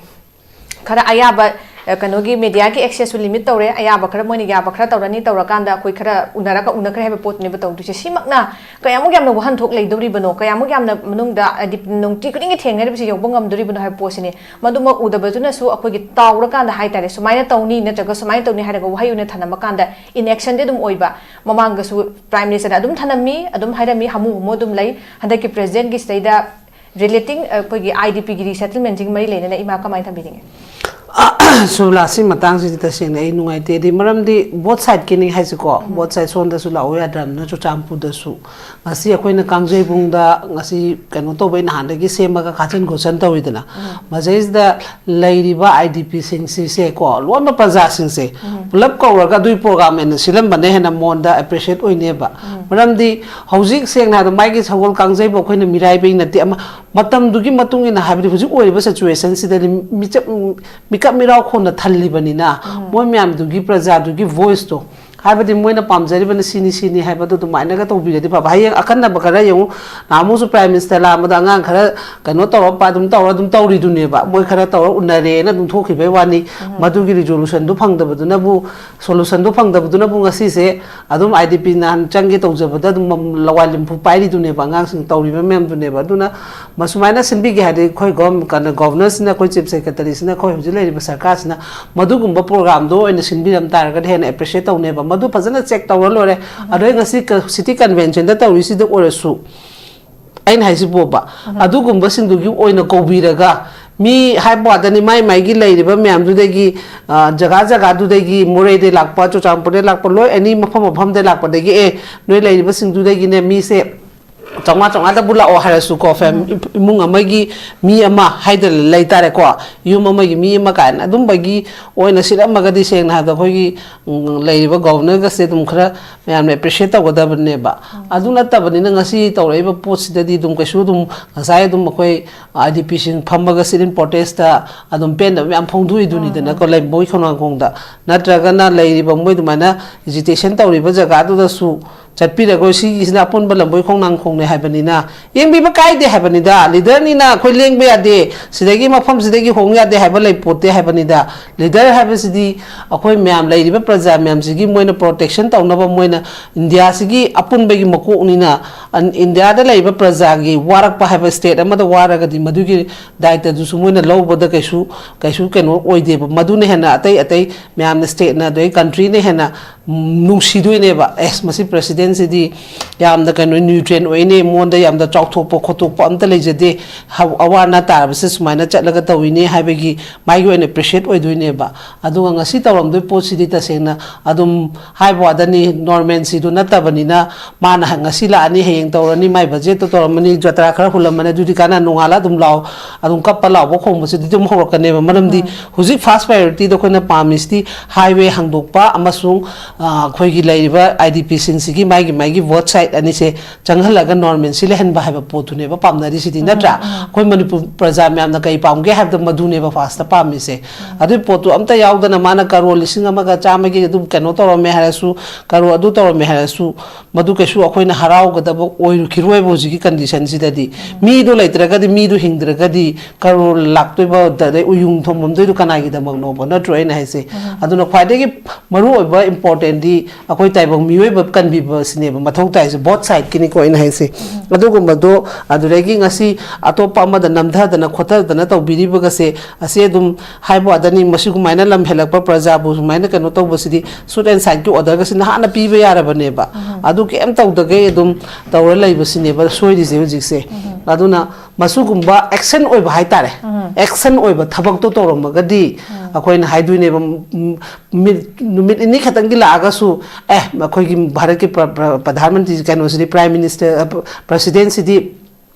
ꯈꯔ ꯑꯌꯥꯕ, ꯑ, ꯀꯩꯅꯣꯒꯤ ꯃꯦꯗꯤꯌꯥꯒꯤ ꯑꯦꯛꯁꯦꯁꯁꯨ ꯂꯤꯃꯤꯠ ꯇꯧꯔꯦ, ꯑꯌꯥꯕ ꯈꯔ ꯃꯣꯏꯅ ꯌꯥꯕ ꯈꯔ ꯇꯧꯔꯅꯤ, ꯇꯧꯔꯀꯥꯟꯗ ꯑꯩꯈꯣꯏ ꯈꯔ ꯎꯅꯔꯒ ꯎꯅꯈ꯭ꯔꯦ ꯍꯥꯏꯕ ꯄꯣꯠꯇꯨꯅꯦꯕ ꯇꯧꯗꯣꯏꯁꯦ꯫ ꯁꯤꯃꯛꯅ ꯀꯌꯥꯃꯨꯛ ꯌꯥꯝꯅ ꯋꯥꯍꯟꯊꯣꯛ ꯂꯩꯗꯧꯔꯤꯕꯅꯣ, ꯀꯌꯥꯃꯨꯛ ꯌꯥꯝꯅ ꯃꯅꯨꯡꯗ, ꯍꯥꯏꯗꯤ, ꯅꯨꯡꯇꯤ ꯈꯨꯗꯤꯡꯒꯤ ꯊꯦꯡꯅꯔꯤꯕꯁꯤ ꯌꯧꯕ ꯉꯝꯗꯣꯔꯤꯕꯅꯣ ꯍꯥꯏꯕ ꯄꯣꯠꯁꯤꯅꯤ꯫ ꯃꯗꯨꯃꯛ ꯎꯗꯕꯗꯨꯅꯁꯨ ꯑꯩꯈꯣꯏꯒꯤ ꯇꯥꯎꯔꯀꯥꯟꯗ ꯍꯥꯏꯇꯥꯔꯦ, ꯁꯨꯃꯥꯏꯅ ꯇꯧꯅꯤ ꯅꯠꯇ꯭ꯔꯒ ꯁꯨꯃꯥꯏꯅ ꯇꯧꯅꯤ ꯍꯥꯏꯔꯒ ꯋꯥꯍꯩ ꯑꯣꯏꯅ ꯊꯅꯝꯃꯀꯥꯟꯗ ꯏꯟꯑꯦꯛꯁꯟꯗꯤ ꯑꯗꯨꯝ ꯑꯣꯏꯕ꯫ ꯃꯃꯥꯡꯗꯁꯨ ꯄ꯭ꯔꯥꯏꯝ ꯃꯤꯅꯤꯁꯇꯔꯅ ꯑꯗꯨꯝ ꯊꯅꯝꯃꯤ, ꯑꯗꯨꯝ ꯍꯥꯏꯔꯝꯃꯤ, ꯍꯥꯃꯨ ꯍꯥꯃꯨ ꯑꯗꯨꯝ ꯂꯩ꯫ ꯍꯟꯗꯛꯀꯤ ꯄ꯭ꯔꯦꯁꯤꯗꯦꯟꯒꯤ ꯁꯤꯗꯩꯗ ꯔꯤꯂꯦꯇꯤꯡ ꯑꯩꯈꯣꯏꯒꯤ ꯑꯥꯏ ꯗꯤ ꯄꯤꯒꯤ ꯔꯤꯁꯦꯇꯜꯃꯦꯟꯁꯤꯒꯤ ꯃꯔꯤ ꯂꯩꯅꯅ ꯏꯃꯥ ꯀꯃꯥꯏꯅ ꯊꯝꯕꯤꯅꯤꯡꯉꯤ? ꯁꯨꯕꯂꯥ, ꯁꯤ ꯃꯇꯥꯡꯁꯤꯗꯤ ꯇꯁꯦꯡꯅ ꯑꯩ ꯅꯨꯡꯉꯥꯏꯇꯦ꯫ ꯑꯗꯤ ꯃꯔꯝꯗꯤ both sideꯀꯤꯅꯤ ꯍꯥꯏꯁꯤꯀꯣ, both side, ꯁꯣꯝꯗꯁꯨ ꯂꯥꯛꯑꯣ ꯌꯥꯗ꯭ꯔꯕꯅꯤꯅ ꯆꯨꯔꯆꯥꯟꯄꯨꯔꯗꯁꯨ꯫ ꯉꯁꯤ ꯑꯩꯈꯣꯏꯅ ꯀꯥꯡꯖꯩꯕꯨꯡꯗ ꯉꯁꯤ ꯀꯩꯅꯣ ꯇꯧꯕꯩ ꯅꯍꯥꯟꯗꯒꯤ ꯁꯦꯝꯃꯒ ꯈꯥꯆꯤꯟ ꯈꯣꯠꯆꯤꯟ ꯇꯧꯔꯤꯗꯅ, ꯃꯁꯩꯁꯤꯗ ꯂꯩꯔꯤꯕ IDPꯁꯤꯡꯁꯤꯁꯦꯀꯣ, ꯂꯣꯟꯕ ꯄ꯭ꯔꯖꯥꯁꯤꯡꯁꯦ ꯄꯨꯂꯞ ꯀꯧꯔꯒ ꯑꯗꯨꯒꯤ program ꯑꯣꯏꯅ ꯁꯤꯜꯂꯝꯕꯅ ꯍꯦꯟꯅ ꯃꯉꯣꯟꯗ appreciate ꯑꯣꯏꯅꯦꯕ꯫ ꯃꯔꯝꯗꯤ ꯍꯧꯖꯤꯛ ꯁꯦꯡꯅ ꯍꯥꯏꯔꯕꯗ ꯃꯥꯒꯤ ꯁꯒꯣꯜ ꯀꯥꯡꯖꯩꯕꯨ ꯑꯩꯈꯣꯏꯅ ꯃꯤꯔꯥꯏꯕꯩ ꯅꯠꯇꯦ, ꯑꯃ ꯃꯇꯝꯗꯨꯒꯤ ꯃꯇꯨꯡ ꯏꯟꯅ, ꯍꯥꯏꯕꯗꯤ ꯍꯧꯖꯤꯛ ꯑꯣꯏꯔꯤꯕ situationꯁꯤꯗꯗꯤ ꯃꯤꯆꯞ, ꯃꯤꯀꯞ ꯃꯤꯔꯥꯎ ꯈꯣꯟꯅ ꯊꯜꯂꯤꯕꯅꯤꯅ, ꯃꯣꯏ ꯃꯌꯥꯝꯗꯨꯒꯤ, ꯄ꯭ꯔꯖꯥꯗꯨꯒꯤ voiceꯇꯣ, ꯍꯥꯏꯕꯗꯤ ꯃꯣꯏꯅ ꯄꯥꯝꯖꯔꯤꯕꯅ ꯁꯤꯅꯤ, ꯁꯤꯅꯤ ꯍꯥꯏꯕꯗꯣ ꯑꯗꯨꯃꯥꯏꯅꯒ ꯇꯧꯕꯤꯔꯗꯤ ꯐꯕ꯫ ꯍꯌꯦꯡ ꯑꯈꯟꯅꯕ ꯈꯔ ꯌꯦꯡꯉꯨ, ꯅꯍꯥꯟꯃꯨꯛꯁꯨ Prime Minister ꯂꯥꯛꯑꯝꯕꯗ ꯑꯉꯥꯡ ꯈꯔ ꯀꯩꯅꯣ ꯇꯧꯔ ꯄ-, ꯑꯗꯨꯝ ꯇꯧꯔ, ꯑꯗꯨꯝ ꯇꯧꯔꯤꯗꯨꯅꯦꯕ꯫ ꯃꯣꯏ ꯈꯔ ꯇꯧꯔ ꯎꯅꯔꯦꯅ ꯑꯗꯨꯝ ꯊꯣꯛꯈꯤꯕꯩ ꯋꯥꯅꯤ꯫ ꯃꯗꯨꯒꯤ resolutionꯗꯨ ꯐꯪꯗꯕꯗꯨꯅꯕꯨ, solutionꯗꯨ ꯐꯪꯗꯕꯗꯨꯅꯕꯨ ꯉꯁꯤꯁꯦ ꯑꯗꯨꯝ IDP ꯅꯍꯥꯟ ꯆꯪꯒꯦ ꯇꯧꯖꯕꯗ ꯑꯗꯨꯝ ꯂꯋꯥꯏ ꯂꯤꯝꯐꯨ ꯄꯥꯏꯔꯤꯗꯨꯅꯦꯕ, ꯑꯉꯥꯡꯁꯤꯡ ꯇꯧꯔꯤꯕ ꯃꯌꯥꯝꯗꯨꯅꯦꯕ꯫ ꯑꯗꯨꯅ ꯃꯁꯨꯃꯥꯏꯅ ꯁꯤꯟꯕꯤꯒꯦ ꯍꯥꯏꯔꯗꯤ ꯑꯩꯈꯣꯏ ꯒꯣꯝ-, ꯀꯩꯅꯣ, Governorꯁꯤꯅ, ꯑꯩꯈꯣꯏ Chief Secretaryꯁꯤꯅ, ꯑꯩꯈꯣꯏ ꯍꯧꯖꯤꯛ ꯂꯩꯔꯤꯕ ꯁꯔꯀꯥꯔꯁꯤꯅ ꯃꯗꯨꯒꯨꯝꯕ programꯗꯣ ꯑꯣꯏꯅ ꯁꯤꯟꯕꯤꯔꯝ ꯇꯥꯔꯒꯗꯤ ꯍꯦꯟꯅ appreciate ꯇꯧꯅꯦꯕ꯫ ꯃꯗꯨ ꯐꯖꯅ check ꯇꯧꯔ ꯂꯣꯏꯔꯦ꯫ ꯑꯗꯩ ꯉꯁꯤ ꯀ-, city conventionꯗ ꯇꯧꯔꯤꯁꯤꯗ ꯑꯣꯏꯔꯁꯨ, ꯑꯩꯅ ꯍꯥꯏꯁꯤꯕꯣꯕ, ꯑꯗꯨꯒꯨꯝꯕꯁꯤꯡꯗꯨꯒꯤ ꯑꯣꯏꯅ ꯀꯧꯕꯤꯔꯒ, ꯃꯤ ꯍꯥꯏꯕ ꯋꯥꯗꯅꯤ, ꯃꯥꯏ ꯃꯥꯏꯒꯤ ꯂꯩꯔꯤꯕ ꯃꯌꯥꯝꯗꯨꯗꯒꯤ, ꯑ, ꯖꯒꯥ ꯖꯒꯥꯗꯨꯗꯒꯤ, ꯃꯣꯔꯦꯗꯩ ꯂꯥꯛꯄ, ꯆꯨꯔꯆꯥꯟꯄꯨꯔꯗꯩ ꯂꯥꯛꯄ, ꯂꯣꯏ ꯑꯦꯅꯤ ꯃꯐꯝ ꯃꯐꯝꯗꯩ ꯂꯥꯛꯄꯗꯒꯤ, "ꯑꯦ, ꯅꯣꯏ ꯂꯩꯔꯤꯕꯁꯤꯡꯗꯨꯗꯒꯤꯅꯦ ꯃꯤꯁꯦ ꯆꯥꯝꯃꯉꯥ ꯆꯥꯝꯃꯉꯥꯗꯕꯨ ꯂꯥꯛꯑꯣ" ꯍꯥꯏꯔꯁꯨꯀꯣ, ꯐꯦꯝ-, ꯏꯃꯨꯡ ꯑꯃꯒꯤ ꯃꯤ ꯑꯃ ꯍꯥꯏꯗꯅ ꯂꯩ ꯇꯥꯔꯦꯀꯣ, ꯌꯨꯝ ꯑꯃꯒꯤ ꯃꯤ ꯑꯃ ꯀꯥꯏꯅ ꯑꯗꯨꯝꯕꯒꯤ ꯑꯣꯏꯅ ꯁꯤꯜꯂꯝꯃꯒꯗꯤ, ꯁꯦꯡꯅ ꯍꯥꯏꯕꯗ, ꯑꯩꯈꯣꯏꯒꯤ, ꯎꯝ, ꯂꯩꯔꯤꯕ Governorꯒꯁꯦ ꯑꯗꯨꯝ ꯈꯔ ꯃꯌꯥꯝꯅ appreciate ꯇꯧꯒꯗꯕꯅꯦꯕ꯫ ꯑꯗꯨ ꯅꯠꯇꯕꯅꯤꯅ ꯉꯁꯤ ꯇꯧꯔꯛꯏꯕ ꯄꯣꯠꯁꯤꯗꯗꯤ ꯑꯗꯨꯝ ꯀꯩꯁꯨ ꯑꯗꯨꯝ ꯉꯁꯥꯏ ꯑꯗꯨꯝ ꯑꯩꯈꯣꯏ IDPꯁꯤꯡ ꯐꯝꯃꯒ sit-in protestꯇ ꯑꯗꯨꯝ ꯄꯦꯟꯗꯕ ꯃꯌꯥꯝ ꯐꯣꯡꯗꯣꯛꯏꯗꯨꯅꯤꯗꯅꯀꯣ, ꯂꯩꯕꯣꯏ ꯈꯣꯡꯅꯥꯡꯈꯣꯡꯗ꯫ ꯅꯠꯇ꯭ꯔꯒꯅ ꯂꯩꯔꯤꯕ ꯃꯣꯏ ꯑꯗꯨꯃꯥꯏꯅ agitation ꯇꯧꯔꯤꯕ ꯖꯒꯥꯗꯨꯗꯁꯨ ꯆꯠꯄꯤꯔꯒ, ꯁꯤꯒꯤꯁꯤꯅ ꯑꯄꯨꯟꯕ ꯂꯝꯕꯣꯏ ꯈꯣꯡꯅꯥꯡꯈꯣꯡꯅꯦ ꯍꯥꯏꯕꯅꯤꯅ, ꯌꯦꯡꯕꯤꯕ ꯀꯥꯏꯗꯦ ꯍꯥꯏꯕꯅꯤꯗ꯫ Leaderꯅꯤꯅ ꯑꯩꯈꯣꯏ ꯂꯦꯡꯕ ꯌꯥꯗꯦ, ꯁꯤꯗꯒꯤ ꯃꯐꯝꯁꯤꯗꯒꯤ ꯍꯣꯡ ꯌꯥꯗꯦ ꯍꯥꯏꯕ ꯂꯩꯄꯣꯠꯇꯦ ꯍꯥꯏꯕꯅꯤꯗ꯫ Leader ꯍꯥꯏꯕꯁꯤꯗꯤ ꯑꯩꯈꯣꯏ ꯃꯌꯥꯝ ꯂꯩꯔꯤꯕ ꯄ꯭ꯔꯖꯥ ꯃꯌꯥꯝꯁꯤꯒꯤ ꯃꯣꯏꯅ protection ꯇꯧꯅꯕ, ꯃꯣꯏꯅ ꯏꯟꯗꯤꯌꯥꯁꯤꯒꯤ ꯑꯄꯨꯟꯕꯒꯤ ꯃꯀꯣꯛꯅꯤꯅ, ꯑꯟ-, ꯏꯟꯗꯤꯌꯥꯗ ꯂꯩꯔꯤꯕ ꯄ꯭ꯔꯖꯥꯒꯤ ꯋꯥꯔꯛꯄ ꯍꯥꯏꯕ, state ꯑꯃꯗ ꯋꯥꯔꯒꯗꯤ ꯃꯗꯨꯒꯤ ꯗꯥꯏꯇꯗꯨꯁꯨ ꯃꯣꯏꯅ ꯂꯧꯕꯗ ꯀꯩꯁꯨ, ꯀꯩꯁꯨ ꯀꯩꯅꯣ ꯑꯣꯏꯗꯦꯕ꯫ ꯃꯗꯨꯅ ꯍꯦꯟꯅ ꯑꯇꯩ ꯑꯇꯩ ꯃꯌꯥꯝꯅ, stateꯅ, ꯑꯗꯩ countryꯅ ꯍꯦꯟꯅ, ꯎꯝ, ꯅꯨꯡꯁꯤꯗꯣꯏꯅꯦꯕ꯫ ꯑꯦꯁ, ꯃꯁꯤ presidentꯁꯤꯗꯤ ꯌꯥꯝꯅ ꯀꯩꯅꯣ ꯅ꯭ꯌꯨꯇ꯭ꯔꯦꯟ ꯑꯣꯏꯅꯦ, ꯃꯉꯣꯟꯗ ꯌꯥꯝꯅ ꯆꯥꯎꯊꯣꯛꯄ ꯈꯣꯠꯇꯣꯛꯄ ꯑꯝꯇ ꯂꯩꯖꯗꯦ, ꯑꯋꯥ ꯑꯅꯥ ꯇꯥꯔꯕꯁꯦ ꯁꯨꯃꯥꯏꯅ ꯆꯠꯂꯒ ꯇꯧꯔꯤꯅꯦ ꯍꯥꯏꯕꯒꯤ ꯃꯥꯒꯤ ꯑꯣꯏꯅ ꯑꯦꯄ꯭ꯔꯤꯁꯤꯌꯦꯠ ꯑꯣꯏꯗꯣꯏꯅꯦꯕ꯫ ꯑꯗꯨꯒ ꯉꯁꯤ ꯇꯧꯔꯝꯗꯣꯏ ꯄꯣꯠꯁꯤꯗꯤ ꯇꯁꯦꯡꯅ ꯑꯗꯨꯝ ꯍꯥꯏꯕ ꯋꯥꯗꯅꯤ, ꯅꯣꯔꯃꯦꯜꯁꯤꯗꯨ ꯅꯠꯇꯕꯅꯤꯅ, ꯃꯥꯅ ꯉꯁꯤ ꯂꯥꯛꯑꯅꯤ, ꯍꯌꯦꯡ ꯇꯧꯔꯅꯤ, ꯃꯥꯏ ꯕꯖꯦꯠꯇꯣ ꯇꯧꯔꯝꯃꯅꯤ, ꯖꯇ꯭ꯔꯥ ꯈꯔ ꯍꯨꯜꯂꯝꯃꯅꯤ, ꯑꯗꯨꯗꯤ ꯀꯥꯟꯅ ꯅꯣꯡꯉꯥꯜꯂ ꯑꯗꯨꯝ ꯂꯥꯎ, ꯑꯗꯨꯝ ꯀꯞꯄ ꯂꯥꯎꯕ ꯈꯣꯡꯕꯁꯤꯗꯤ ꯑꯗꯨꯝ ꯍꯧꯔꯛꯀꯅꯦꯕ꯫ ꯃꯔꯝꯗꯤ ꯍꯧꯖꯤꯛ ꯐꯥꯔꯁ ꯄ꯭ꯔꯥꯏꯌꯣꯔꯤꯇꯤꯗ ꯑꯩꯈꯣꯏꯅ ꯄꯥꯝꯃꯤꯁꯤꯗꯤ ꯍꯥꯏꯋꯦ ꯍꯥꯡꯗꯣꯛꯄ ꯑꯃꯁꯨꯡ, ꯑ, ꯑꯩꯈꯣꯏꯒꯤ ꯂꯩꯔꯤꯕ ꯑꯥꯏ ꯗꯤ ꯄꯤꯁꯤꯡꯁꯤꯒꯤ ꯃꯥꯒꯤ ꯃꯥꯒꯤ ꯚꯣꯠ ꯁꯥꯏꯠ ꯑꯅꯤꯁꯦ ꯆꯪꯍꯜꯂꯒ ꯅꯣꯔꯃꯦꯜꯁꯤ ꯂꯩꯍꯟꯕ ꯍꯥꯏꯕ ꯄꯣꯠꯇꯨꯅꯦꯕ ꯄꯥꯝꯅꯔꯤꯁꯤꯗꯤ, ꯅꯠꯇ꯭ꯔꯥ? ꯑꯩꯈꯣꯏ ꯃꯅꯤꯄꯨꯔ ꯄ꯭ꯔꯖꯥ ꯃꯌꯥꯝꯅ ꯀꯩ ꯄꯥꯝꯒꯦ ꯍꯥꯏꯕꯗ ꯃꯗꯨꯅꯦꯕ ꯐꯥꯔꯁꯇ ꯄꯥꯝꯃꯤꯁꯦ꯫ ꯑꯗꯨꯏ ꯄꯣꯠꯇꯨ ꯑꯝꯇ ꯌꯥꯎꯗꯅ ꯃꯥꯅ ꯀꯔꯣꯔ ꯂꯤꯁꯤꯡ ꯑꯃꯒ ꯆꯥꯝꯃꯒꯤ ꯑꯗꯨꯝ ꯀꯩꯅꯣ ꯇꯧꯔꯝꯃꯦ ꯍꯥꯏꯔꯁꯨ, ꯀꯔꯣꯔ ꯑꯗꯨ ꯇꯧꯔꯝꯃꯦ ꯍꯥꯏꯔꯁꯨ, ꯃꯗꯨ ꯀꯩꯁꯨ ꯑꯩꯈꯣꯏꯅ ꯍꯔꯥꯎꯒꯗꯕ ꯑꯣꯏꯔꯨꯈꯤꯔꯣꯏꯕ ꯍꯧꯖꯤꯛꯀꯤ ꯀꯟꯗꯤꯁꯟꯁꯤꯗꯗꯤ꯫ ꯃꯤꯗꯣ ꯂꯩꯇ꯭ꯔꯒꯗꯤ, ꯃꯤꯗꯣ ꯍꯤꯡꯗ꯭ꯔꯒꯗꯤ ꯀꯔꯣꯔ ꯂꯥꯛꯇꯣꯏꯕ, ꯑꯗꯩ ꯎꯌꯨꯡ ꯊꯣꯡꯐꯝꯗꯣꯏꯗꯣ ꯀꯅꯥꯒꯤꯗꯃꯛꯅꯣꯕ, ꯅꯠꯇ꯭ꯔꯣ ꯑꯩꯅ ꯍꯥꯏꯁꯦ? ꯑꯗꯨꯅ ꯈ꯭ꯋꯥꯏꯗꯒꯤ ꯃꯔꯨꯑꯣꯏꯕ ꯏꯝꯄꯣꯔꯇꯦꯟꯗꯤ ꯑꯩꯈꯣꯏ ꯇꯥꯏꯕꯪ ꯃꯤꯑꯣꯏꯕ ꯀꯟꯕꯤꯕꯁꯤꯅꯦꯕ ꯃꯊꯧ ꯇꯥꯏꯁꯦ, ꯕꯣꯠ ꯁꯥꯏꯠꯀꯤꯅꯤꯀꯣ ꯑꯩꯅ ꯍꯥꯏꯁꯦ꯫ ꯑꯗꯨꯒꯨꯝꯕꯗꯣ ꯑꯗꯨꯗꯒꯤ ꯉꯁꯤ ꯑꯇꯣꯞꯄ ꯑꯃꯗ ꯅꯝꯊꯗꯅ ꯈꯣꯠꯊꯗꯅ ꯇꯧꯕꯤꯔꯤꯕꯒꯁꯦ, ꯑꯁꯤ ꯑꯗꯨꯝ ꯍꯥꯏꯕ ꯋꯥꯗꯅꯤ, ꯃꯁꯤꯒꯨꯝꯃꯥꯏꯅ ꯂꯝ ꯍꯦꯜꯂꯛꯄ ꯄ꯭ꯔꯖꯥꯕꯨ ꯁꯨꯃꯥꯏꯅ ꯀꯩꯅꯣ ꯇꯧꯕꯁꯤꯗꯤ ꯁꯨꯠ ꯑꯦꯟ ꯁꯥꯏꯠꯀꯤ ꯑꯣꯔꯗꯔꯒꯁꯤ ꯅꯍꯥꯟꯅ ꯄꯤꯕ ꯌꯥꯔꯕꯅꯦꯕ꯫ ꯑꯗꯨ ꯀꯩꯝ ꯇꯧꯗꯈꯩ ꯑꯗꯨꯝ ꯇꯧꯔ ꯂꯩꯕꯁꯤꯅꯦꯕ ꯁꯣꯏꯔꯤꯁꯦ ꯍꯧꯖꯤꯛꯁꯦ꯫ ꯑꯗꯨꯅ ꯃꯁꯤꯒꯨꯝꯕ ꯑꯦꯛꯁꯟ ꯑꯣꯏꯕ ꯍꯥꯏꯇꯥꯔꯦ, ꯑꯦꯛꯁꯟ ꯑꯣꯏꯕ ꯊꯕꯛꯇꯣ ꯇꯧꯔꯝꯃꯒꯗꯤ ꯑꯩꯈꯣꯏꯅ ꯍꯥꯏꯗꯣꯏꯅꯦꯕ, ꯎꯝ, ꯃꯤ-, ꯅꯨꯃꯤꯠ ꯅꯤꯅꯤ ꯈꯛꯇꯪꯒꯤ ꯂꯥꯛꯑꯒꯁꯨ, ꯑꯦ, ꯑꯩꯈꯣꯏꯒꯤ ꯚꯥꯔꯠꯀꯤ ꯄ꯭ꯔ-, ꯄ꯭ꯔ-, ꯄ꯭ꯔꯙꯥꯟ ꯃꯟꯇ꯭ꯔꯤ ꯀꯩꯅꯣꯁꯤꯗꯤ, ꯄ꯭ꯔꯥꯏꯝ ꯃꯤꯅꯤꯁꯇꯔ, ꯑ, ꯄ꯭ꯔ-, ꯄ꯭ꯔꯁꯤꯗꯦꯟꯁꯤꯗꯤ,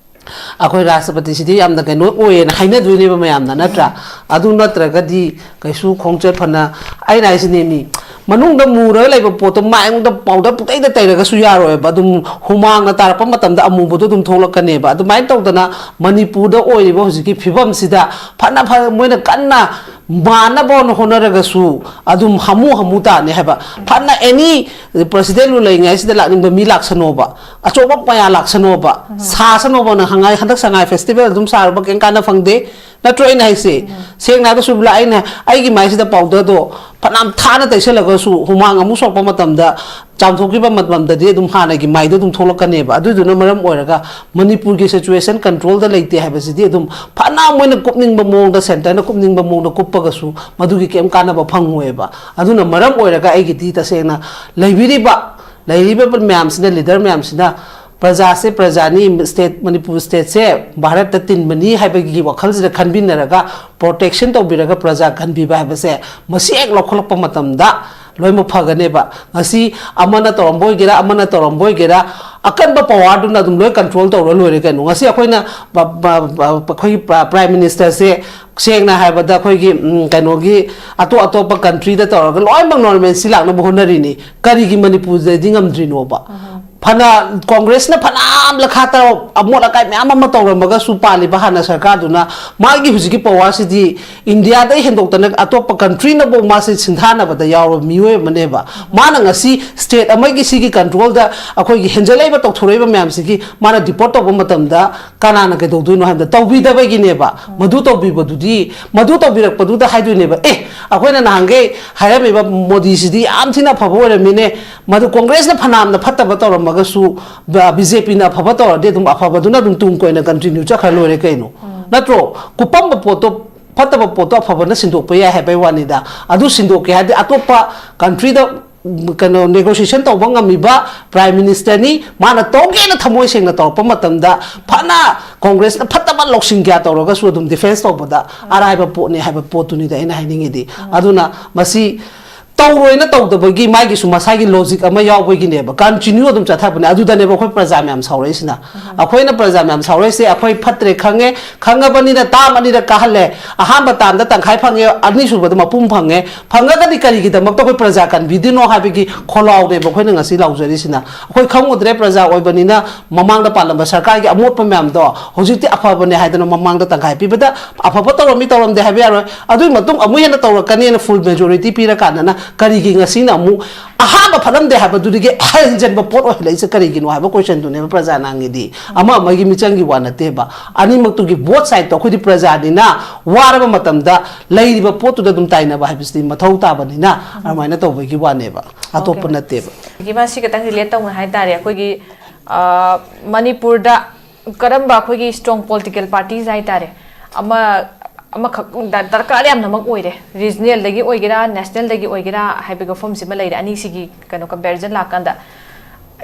ꯑꯩꯈꯣꯏ ꯔꯥꯁꯇ꯭ꯔꯄꯇꯤꯁꯤꯗꯤ ꯌꯥꯝꯅ ꯀꯩꯅꯣ ꯑꯣꯏꯌꯦꯅ ꯍꯥꯏꯅꯗꯣꯏꯅꯦꯕ ꯃꯌꯥꯝꯅ, ꯅꯠꯇ꯭ꯔꯥ? ꯑꯗꯨ ꯅꯠꯇ꯭ꯔꯒꯗꯤ ꯀꯩꯁꯨ ꯈꯣꯡꯆꯠ ꯐꯅ, ꯑꯩꯅ ꯍꯥꯏꯁꯤꯅꯦ, ꯃꯤ ꯃꯅꯨꯡꯗ ꯃꯨꯔꯒ ꯂꯩꯕ ꯄꯣꯠꯇꯣ ꯃꯥꯏꯗ ꯄꯥꯎꯗꯔ ꯄꯨꯡꯇꯩꯗ ꯇꯩꯔꯒꯁꯨ ꯌꯥꯔꯣꯏꯕ, ꯑꯗꯨꯝ ꯍꯨꯃꯥꯡꯅ ꯇꯥꯔꯛꯄ ꯃꯇꯝꯗ ꯑꯃꯨꯕꯗꯣ ꯑꯗꯨꯝ ꯊꯣꯛꯂꯛꯀꯅꯦꯕ꯫ ꯑꯗꯨꯃꯥꯏꯅ ꯇꯧꯗꯅ ꯃꯅꯤꯄꯨꯔꯗ ꯑꯣꯏꯔꯤꯕ ꯍꯧꯖꯤꯛꯀꯤ ꯐꯤꯕꯝꯁꯤꯗ ꯐꯅ ꯐ-, ꯃꯣꯏꯅ ꯀꯟꯅ ꯃꯥꯟꯅꯕ ꯍꯣꯠꯅ-, ꯍꯣꯠꯅꯔꯒꯁꯨ ꯑꯗꯨꯝ ꯍꯥꯃꯨ ꯍꯥꯃꯨ ꯇꯥꯅꯤ ꯍꯥꯏꯕ꯫ ꯐꯅ ꯑꯦꯅꯤ ꯄ꯭ꯔꯁꯤꯗꯦꯟ ꯂꯨ ꯂꯩꯉꯩꯁꯤꯗ ꯂꯥꯛꯅꯤꯡꯕ ꯃꯤ ꯂꯥꯛꯁꯅꯣꯕ, ꯑꯆꯧꯕ ꯃꯌꯥ ꯂꯥꯛꯁꯅꯣꯕ, ꯁꯥꯁꯅꯣꯕ꯫ ꯅꯪ ꯍꯉꯥꯏ-, ꯍꯟꯗꯛ ꯁꯉꯥꯏ ꯐꯦꯁꯇꯤꯚꯦꯜ ꯑꯗꯨꯝ ꯁꯥꯔꯨꯕ ꯀꯩꯝ ꯀꯥꯟꯅ ꯐꯪꯗꯦ, ꯅꯠꯇ꯭ꯔꯣ ꯑꯩꯅ ꯍꯥꯏꯁꯦ? ꯁꯦꯡꯅ ꯍꯥꯏꯔꯒ ꯁꯨꯕꯤꯂꯥ, ꯑꯩꯅ ꯑꯩꯒꯤ ꯃꯥꯏꯁꯤꯗ ꯄꯥꯎꯗꯔꯗꯣ ꯐꯅꯌꯥꯝ ꯊꯥꯅ ꯇꯩꯁꯜꯂꯒꯁꯨ ꯍꯨꯃꯥꯡ ꯑꯃꯨꯛ ꯁꯣꯛꯄ ꯃꯇꯝꯗ, ꯆꯥꯝꯊꯣꯛꯈꯤꯕ ꯃꯇꯝꯗꯗꯤ ꯑꯗꯨꯝ ꯍꯥꯟꯅꯒꯤ ꯃꯥꯏꯗꯣ ꯑꯗꯨꯝ ꯊꯣꯛꯂꯛꯀꯅꯦꯕ꯫ ꯑꯗꯨꯗꯨꯅ ꯃꯔꯝ ꯑꯣꯏꯔꯒ ꯃꯅꯤꯄꯨꯔꯒꯤ ꯁꯤꯆꯨꯋꯦꯁꯟ ꯀꯟꯇ꯭ꯔꯣꯜꯗ ꯂꯩꯇꯦ ꯍꯥꯏꯕꯁꯤꯗꯤ ꯑꯗꯨꯝ ꯐꯅ ꯃꯣꯏꯅ ꯀꯨꯞꯅꯤꯡꯕ ꯃꯑꯣꯡꯗ, ꯁꯦꯟꯇꯔꯅ ꯀꯨꯞꯅꯤꯡꯕ ꯃꯑꯣꯡꯗ ꯀꯨꯞꯄꯒꯁꯨ ꯃꯗꯨꯒꯤ ꯀꯩꯝ ꯀꯥꯟꯅꯕ ꯐꯪꯉꯣꯏꯕ꯫ ꯑꯗꯨꯅ ꯃꯔꯝ ꯑꯣꯏꯔꯒ ꯑꯩꯒꯤꯗꯤ ꯇꯁꯦꯡꯅ ꯂꯩꯕꯤꯔꯤꯕ ꯂꯩꯔꯤꯕ ꯃꯌꯥꯝꯁꯤꯅ, ꯂꯤꯗꯔ ꯃꯌꯥꯝꯁꯤꯅ ꯄ꯭ꯔꯖꯥꯁꯦ ꯄ꯭ꯔꯖꯥꯅꯤ, ꯁ꯭ꯇꯦꯠ, ꯃꯅꯤꯄꯨꯔ ꯁ꯭ꯇꯦꯠꯁꯦ ꯚꯥꯔꯠꯇ ꯇꯤꯟꯕꯅꯤ ꯍꯥꯏꯕꯒꯤ ꯋꯥꯈꯜꯁꯤꯗ ꯈꯟꯕꯤꯅꯔꯒ ꯄ꯭ꯔꯣꯇꯦꯛꯁꯟ ꯇꯧꯕꯤꯔꯒ ꯄ꯭ꯔꯖꯥ ꯀꯟꯕꯤꯕ ꯍꯥꯏꯕꯁꯦ ꯃꯁꯤ ꯍꯦꯛ ꯂꯧꯈꯠꯂꯛꯄ ꯃꯇꯝꯗ ꯂꯣꯏꯅꯃꯛ ꯐꯒꯅꯦꯕ꯫ ꯉꯁꯤ ꯑꯃꯅ ꯇꯧꯔꯝꯕ ꯑꯣꯏꯒꯦꯔꯥ, ꯑꯃꯅ ꯇꯧꯔꯝꯕ ꯑꯣꯏꯒꯦꯔꯥ, ꯑꯀꯟꯕ ꯄꯋꯥꯔꯗꯨꯅ ꯑꯗꯨꯝ ꯂꯣꯏ ꯀꯟꯇ꯭ꯔꯣꯜ ꯇꯧꯔ ꯂꯣꯏꯔꯦ ꯀꯩꯅꯣ꯫ ꯉꯁꯤ ꯑꯩꯈꯣꯏꯅ ꯄ-, ꯄ-, ꯄ-, ꯑꯩꯈꯣꯏꯒꯤ ꯄ꯭ꯔ-, ꯄ꯭ꯔꯥꯏꯝ ꯃꯤꯅꯤꯁꯇꯔꯁꯦ ꯁꯦꯡꯅ ꯍꯥꯏꯔꯕꯗ ꯑꯩꯈꯣꯏꯒꯤ, ꯎꯝ, ꯀꯩꯅꯣꯒꯤ ꯑꯇꯣꯞ ꯑꯇꯣꯞꯄ ꯀꯟꯇ꯭ꯔꯤꯗ ꯇꯧꯔꯒ ꯂꯣꯏꯅꯃꯛ ꯅꯣꯔꯃꯦꯜꯁꯤ ꯂꯥꯛꯅꯕ ꯍꯣꯠꯅꯔꯤꯅꯤ꯫ ꯀꯔꯤꯒꯤ ꯃꯅꯤꯄꯨꯔꯗꯗꯤ ꯉꯝꯗ꯭ꯔꯤꯅꯣꯕ? ꯐꯅ ꯀꯣꯡꯒ꯭ꯔꯦꯁꯅ ꯐꯅꯌꯥꯝ ꯂꯈꯥ ꯇꯧ-, ꯑꯃꯣꯠ ꯑꯀꯥꯏ ꯃꯌꯥꯝ ꯑꯃ ꯇꯧꯔꯝꯃꯒꯁꯨ ꯄꯥꯜꯂꯤꯕ ꯍꯥꯟꯅ ꯁꯔꯀꯥꯔꯗꯨꯅ ꯃꯥꯒꯤ ꯍꯧꯖꯤꯛꯀꯤ ꯄꯋꯥꯔꯁꯤꯗꯤ ꯏꯟꯗꯤꯌꯥꯗꯩ ꯍꯦꯟꯗꯣꯛꯇꯅ ꯑꯇꯣꯞꯄ ꯀꯟꯇ꯭ꯔꯤꯅꯐꯥꯎ ꯃꯥꯁꯦ ꯁꯤꯡꯊꯥꯅꯕꯗ ꯌꯥꯎꯔꯕ ꯃꯤꯑꯣꯏ ꯑꯃꯅꯦꯕ꯫ ꯃꯥꯅ ꯉꯁꯤ ꯁ꯭ꯇꯦꯠ ꯑꯃꯒꯤ ꯁꯤꯒꯤ ꯀꯟꯇ꯭ꯔꯣꯜꯗ ꯑꯩꯈꯣꯏꯒꯤ ꯍꯦꯟꯖꯜꯂꯛꯏꯕ ꯇꯧꯊꯣꯔꯛꯏꯕ ꯃꯌꯥꯝꯁꯤꯒꯤ ꯃꯥꯅ ꯗꯤꯄꯣꯔꯠ ꯇꯧꯕ ꯃꯇꯝꯗ ꯀꯅꯥꯅ ꯀꯩꯗꯧꯗꯣꯏꯅꯣ ꯍꯥꯏꯕꯗ ꯇꯧꯕꯤꯗꯕꯒꯤꯅꯦꯕ꯫ ꯃꯗꯨ ꯇꯧꯕꯤꯕꯗꯨꯗꯤ, ꯃꯗꯨ ꯇꯧꯕꯤꯔꯛꯄꯗꯨꯗ ꯍꯥꯏꯗꯣꯏꯅꯦꯕ, "ꯑꯦ, ꯑꯩꯈꯣꯏꯅ ꯅꯍꯥꯟꯈꯩ ꯍꯥꯏꯔꯝꯃꯤꯕ ꯃꯣꯗꯤꯁꯤꯗꯤ ꯌꯥꯝ ꯊꯤꯅ ꯑꯐꯕ ꯑꯣꯏꯔꯝꯃꯤꯅꯦ, ꯃꯗꯨ ꯀꯣꯡꯒ꯭ꯔꯦꯁꯅ ꯐꯅꯌꯥꯝꯅ ꯐꯠꯇꯕ ꯇꯧꯔꯝꯃꯒꯁꯨ ꯕ-, ꯕꯤ ꯖꯦ ꯄꯤꯅ ꯑꯐꯕ ꯇꯧꯔꯗꯤ ꯑꯗꯨꯝ ꯑꯐꯕꯗꯨꯅ ꯑꯗꯨꯝ ꯇꯨꯡ ꯀꯣꯏꯅ ꯀꯟꯇꯤꯅ꯭ꯌꯨ ꯆꯠꯈ꯭ꯔ ꯂꯣꯏꯔꯦ ꯀꯩꯅꯣ?" ꯅꯠꯇ꯭ꯔꯣ? ꯀꯨꯞꯄꯝꯕ ꯄꯣꯠꯇꯣ, ꯐꯠꯇꯕ ꯄꯣꯠꯇꯣ ꯑꯐꯕꯅ ꯁꯤꯟꯗꯣꯛꯄ ꯌꯥꯏ ꯍꯥꯏꯕꯩ ꯋꯥꯅꯤꯗ꯫ ꯑꯗꯨ ꯁꯤꯟꯗꯣꯛꯀꯦ ꯍꯥꯏꯔꯗꯤ ꯑꯇꯣꯞꯄ ꯀꯟꯇ꯭ꯔꯤꯗ ꯀꯩꯅꯣ ꯅꯦꯒꯣꯁꯤꯌꯦꯁꯟ ꯇꯧꯕ ꯉꯝꯃꯤꯕ ꯄ꯭ꯔꯥꯏꯝ ꯃꯤꯅꯤꯁꯇꯔꯅꯤ꯫ ꯃꯥꯅ ꯇꯧꯒꯦꯅ ꯊꯃꯣꯏ ꯁꯦꯡꯅ ꯇꯧꯔꯛꯄ ꯃꯇꯝꯗ ꯐꯅ ꯀꯣꯡꯒ꯭ꯔꯦꯁꯅ ꯐꯠꯇꯕ ꯂꯧꯁꯤꯡ ꯀꯌꯥ ꯇꯧꯔꯒꯁꯨ ꯑꯗꯨꯝ ꯗꯤꯐꯦꯟꯁ ꯇꯧꯕꯗ ꯑꯔꯥꯏꯕ ꯄꯣꯠꯅꯤ ꯍꯥꯏꯕ ꯄꯣꯠꯇꯨꯅꯤꯗ ꯑꯩꯅ ꯍꯥꯏꯅꯤꯡꯉꯤꯗꯤ꯫ ꯑꯗꯨꯅ ꯃꯁꯤ ꯇꯧꯔꯣꯏꯅ ꯇꯧꯗꯕꯒꯤ ꯃꯥꯒꯤꯁꯨ ꯃꯁꯥꯒꯤ ꯂꯣꯖꯤꯛ ꯑꯃ ꯌꯥꯎꯕꯒꯤꯅꯦꯕ, ꯀꯟꯇꯤꯅ꯭ꯌꯨ ꯑꯗꯨꯝ ꯆꯠꯊꯕꯅꯦ꯫ ꯑꯗꯨꯗꯅꯦꯕ ꯑꯩꯈꯣꯏ ꯄ꯭ꯔꯖꯥ ꯃꯌꯥꯝ ꯁꯥꯎꯔꯛꯏꯁꯤꯅ꯫ ꯑꯩꯈꯣꯏꯅ ꯄ꯭ꯔꯖꯥ ꯃꯌꯥꯝ ꯁꯥꯎꯔꯛꯏꯁꯦ, ꯑꯩꯈꯣꯏ ꯐꯠꯇ꯭ꯔꯦ ꯈꯪꯉꯦ, ꯈꯪꯉꯕꯅꯤꯅ ꯇꯥꯝ ꯑꯅꯤꯔꯛ ꯀꯥꯍꯜꯂꯦ꯫ ꯑꯍꯥꯟꯕ ꯇꯥꯝꯗ ꯇꯪꯈꯥꯏ ꯐꯪꯉꯦ, ꯑꯅꯤꯁꯨꯕꯗ ꯃꯄꯨꯝ ꯐꯪꯉꯦ꯫ ꯐꯪꯉꯒꯗꯤ ꯀꯔꯤꯒꯤꯗꯃꯛꯇ ꯑꯩꯈꯣꯏ ꯄ꯭ꯔꯖꯥ ꯀꯟꯕꯤꯗꯣꯏꯅꯣ ꯍꯥꯏꯕꯒꯤ ꯈꯣꯜꯂꯥꯎꯅꯦꯕ ꯑꯩꯈꯣꯏꯅ ꯉꯁꯤ ꯂꯥꯎꯖꯔꯤꯁꯤꯅ꯫ ꯑꯩꯈꯣꯏ ꯈꯪꯉꯨꯗ꯭ꯔꯦ, ꯄ꯭ꯔꯖꯥ ꯑꯣꯏꯕꯅꯤꯅ ꯃꯃꯥꯡꯗ ꯄꯥꯜꯂꯝꯕ ꯁꯔꯀꯥꯔꯒꯤ ꯑꯃꯣꯠꯄ ꯃꯌꯥꯝꯗꯣ ꯍꯧꯖꯤꯛꯇꯤ ꯑꯐꯕꯅꯦ ꯍꯥꯏꯗꯅ ꯃꯃꯥꯡꯗ ꯇꯪꯈꯥꯏ ꯄꯤꯕꯗ ꯑꯐꯕ ꯇꯧꯔꯝꯃꯤ, ꯇꯧꯔꯝꯗꯦ ꯍꯥꯏꯕ ꯌꯥꯔꯣꯏ꯫ ꯑꯗꯨꯒꯤ ꯃꯇꯨꯡ ꯑꯃꯨꯛ ꯍꯦꯟꯅ ꯇꯧꯔꯛꯀꯅꯤꯅ ꯐꯨꯜ ꯃꯦꯖꯣꯔꯤꯇꯤ ꯄꯤꯔꯀꯥꯟꯗꯅ ꯀꯔꯤꯒꯤ ꯉꯁꯤꯅ ꯑꯃꯨꯛ ꯑꯍꯥꯟꯕ ꯐꯠꯂꯝꯗꯦ ꯍꯥꯏꯕꯗꯨꯗꯒꯤ ꯍꯦꯟꯖꯟꯕ ꯄꯣꯠ ꯑꯣꯏꯍꯜꯂꯛꯏꯁꯦ ꯀꯔꯤꯒꯤꯅꯣ ꯍꯥꯏꯕ ꯀꯣꯏꯁꯟꯗꯨꯅꯦꯕ ꯄ꯭ꯔꯖꯥꯅ ꯍꯪꯉꯤꯗꯤ꯫ ꯑꯃ ꯑꯃꯒꯤ ꯃꯤꯆꯪꯒꯤ ꯋꯥ ꯅꯠꯇꯦꯕ꯫ ꯑꯅꯤꯃꯛꯇꯨꯒꯤ ꯕꯣꯠ ꯁꯥꯏꯗꯇꯣ ꯑꯩꯈꯣꯏꯗꯤ ꯄ꯭ꯔꯖꯥꯅꯤꯅ ꯋꯥꯔꯕ ꯃꯇꯝꯗ ꯂꯩꯔꯤꯕ ꯄꯣꯠꯇꯨꯗ ꯑꯗꯨꯝ ꯇꯥꯏꯅꯕ ꯍꯥꯏꯕꯁꯤꯗꯤ ꯃꯊꯧ ꯇꯥꯕꯅꯤꯅ ꯑꯗꯨꯃꯥꯏꯅ ꯇꯧꯕꯒꯤ ꯋꯥꯅꯦꯕ, ꯑꯇꯣꯞꯄ Okay. ꯅꯠꯇꯦꯕ꯫ ꯁꯤꯒꯤ ꯃꯁꯤ ꯈꯤꯇꯪ ꯔꯤꯂꯦꯠ ꯇꯧꯅ ꯍꯥꯏꯇꯥꯔꯦ, ꯑꯩꯈꯣꯏꯒꯤ, ꯑ, ꯃꯅꯤꯄꯨꯔꯗ ꯀꯔꯝꯕ ꯑꯩꯈꯣꯏꯒꯤ ꯁ꯭ꯇꯔꯣꯡ ꯄꯣꯂꯤꯇꯤꯀꯦꯜ ꯄꯥꯔꯇꯤꯁ ꯍꯥꯏꯇꯥꯔꯦ, ꯑꯃ ꯑꯃꯈꯛ ꯗ- ꯗꯔꯀꯥꯔ ꯌꯥꯝꯅꯃꯛ ꯑꯣꯏꯔꯦ꯫ ꯔꯤꯖꯅꯦꯜꯗꯒꯤ ꯑꯣꯏꯒꯦꯔꯥ, ꯅꯦꯁꯅꯦꯜꯗꯒꯤ ꯑꯣꯏꯒꯦꯔꯥ ꯍꯥꯏꯕꯒꯤ ꯋꯥꯐꯝꯁꯤꯃ ꯂꯩꯔꯦ꯫ ꯑꯅꯤꯁꯤꯒꯤ ꯀꯩꯅꯣ ꯀꯝꯄꯦꯔꯤꯖꯟ ꯂꯥꯛꯀꯥꯟꯗ,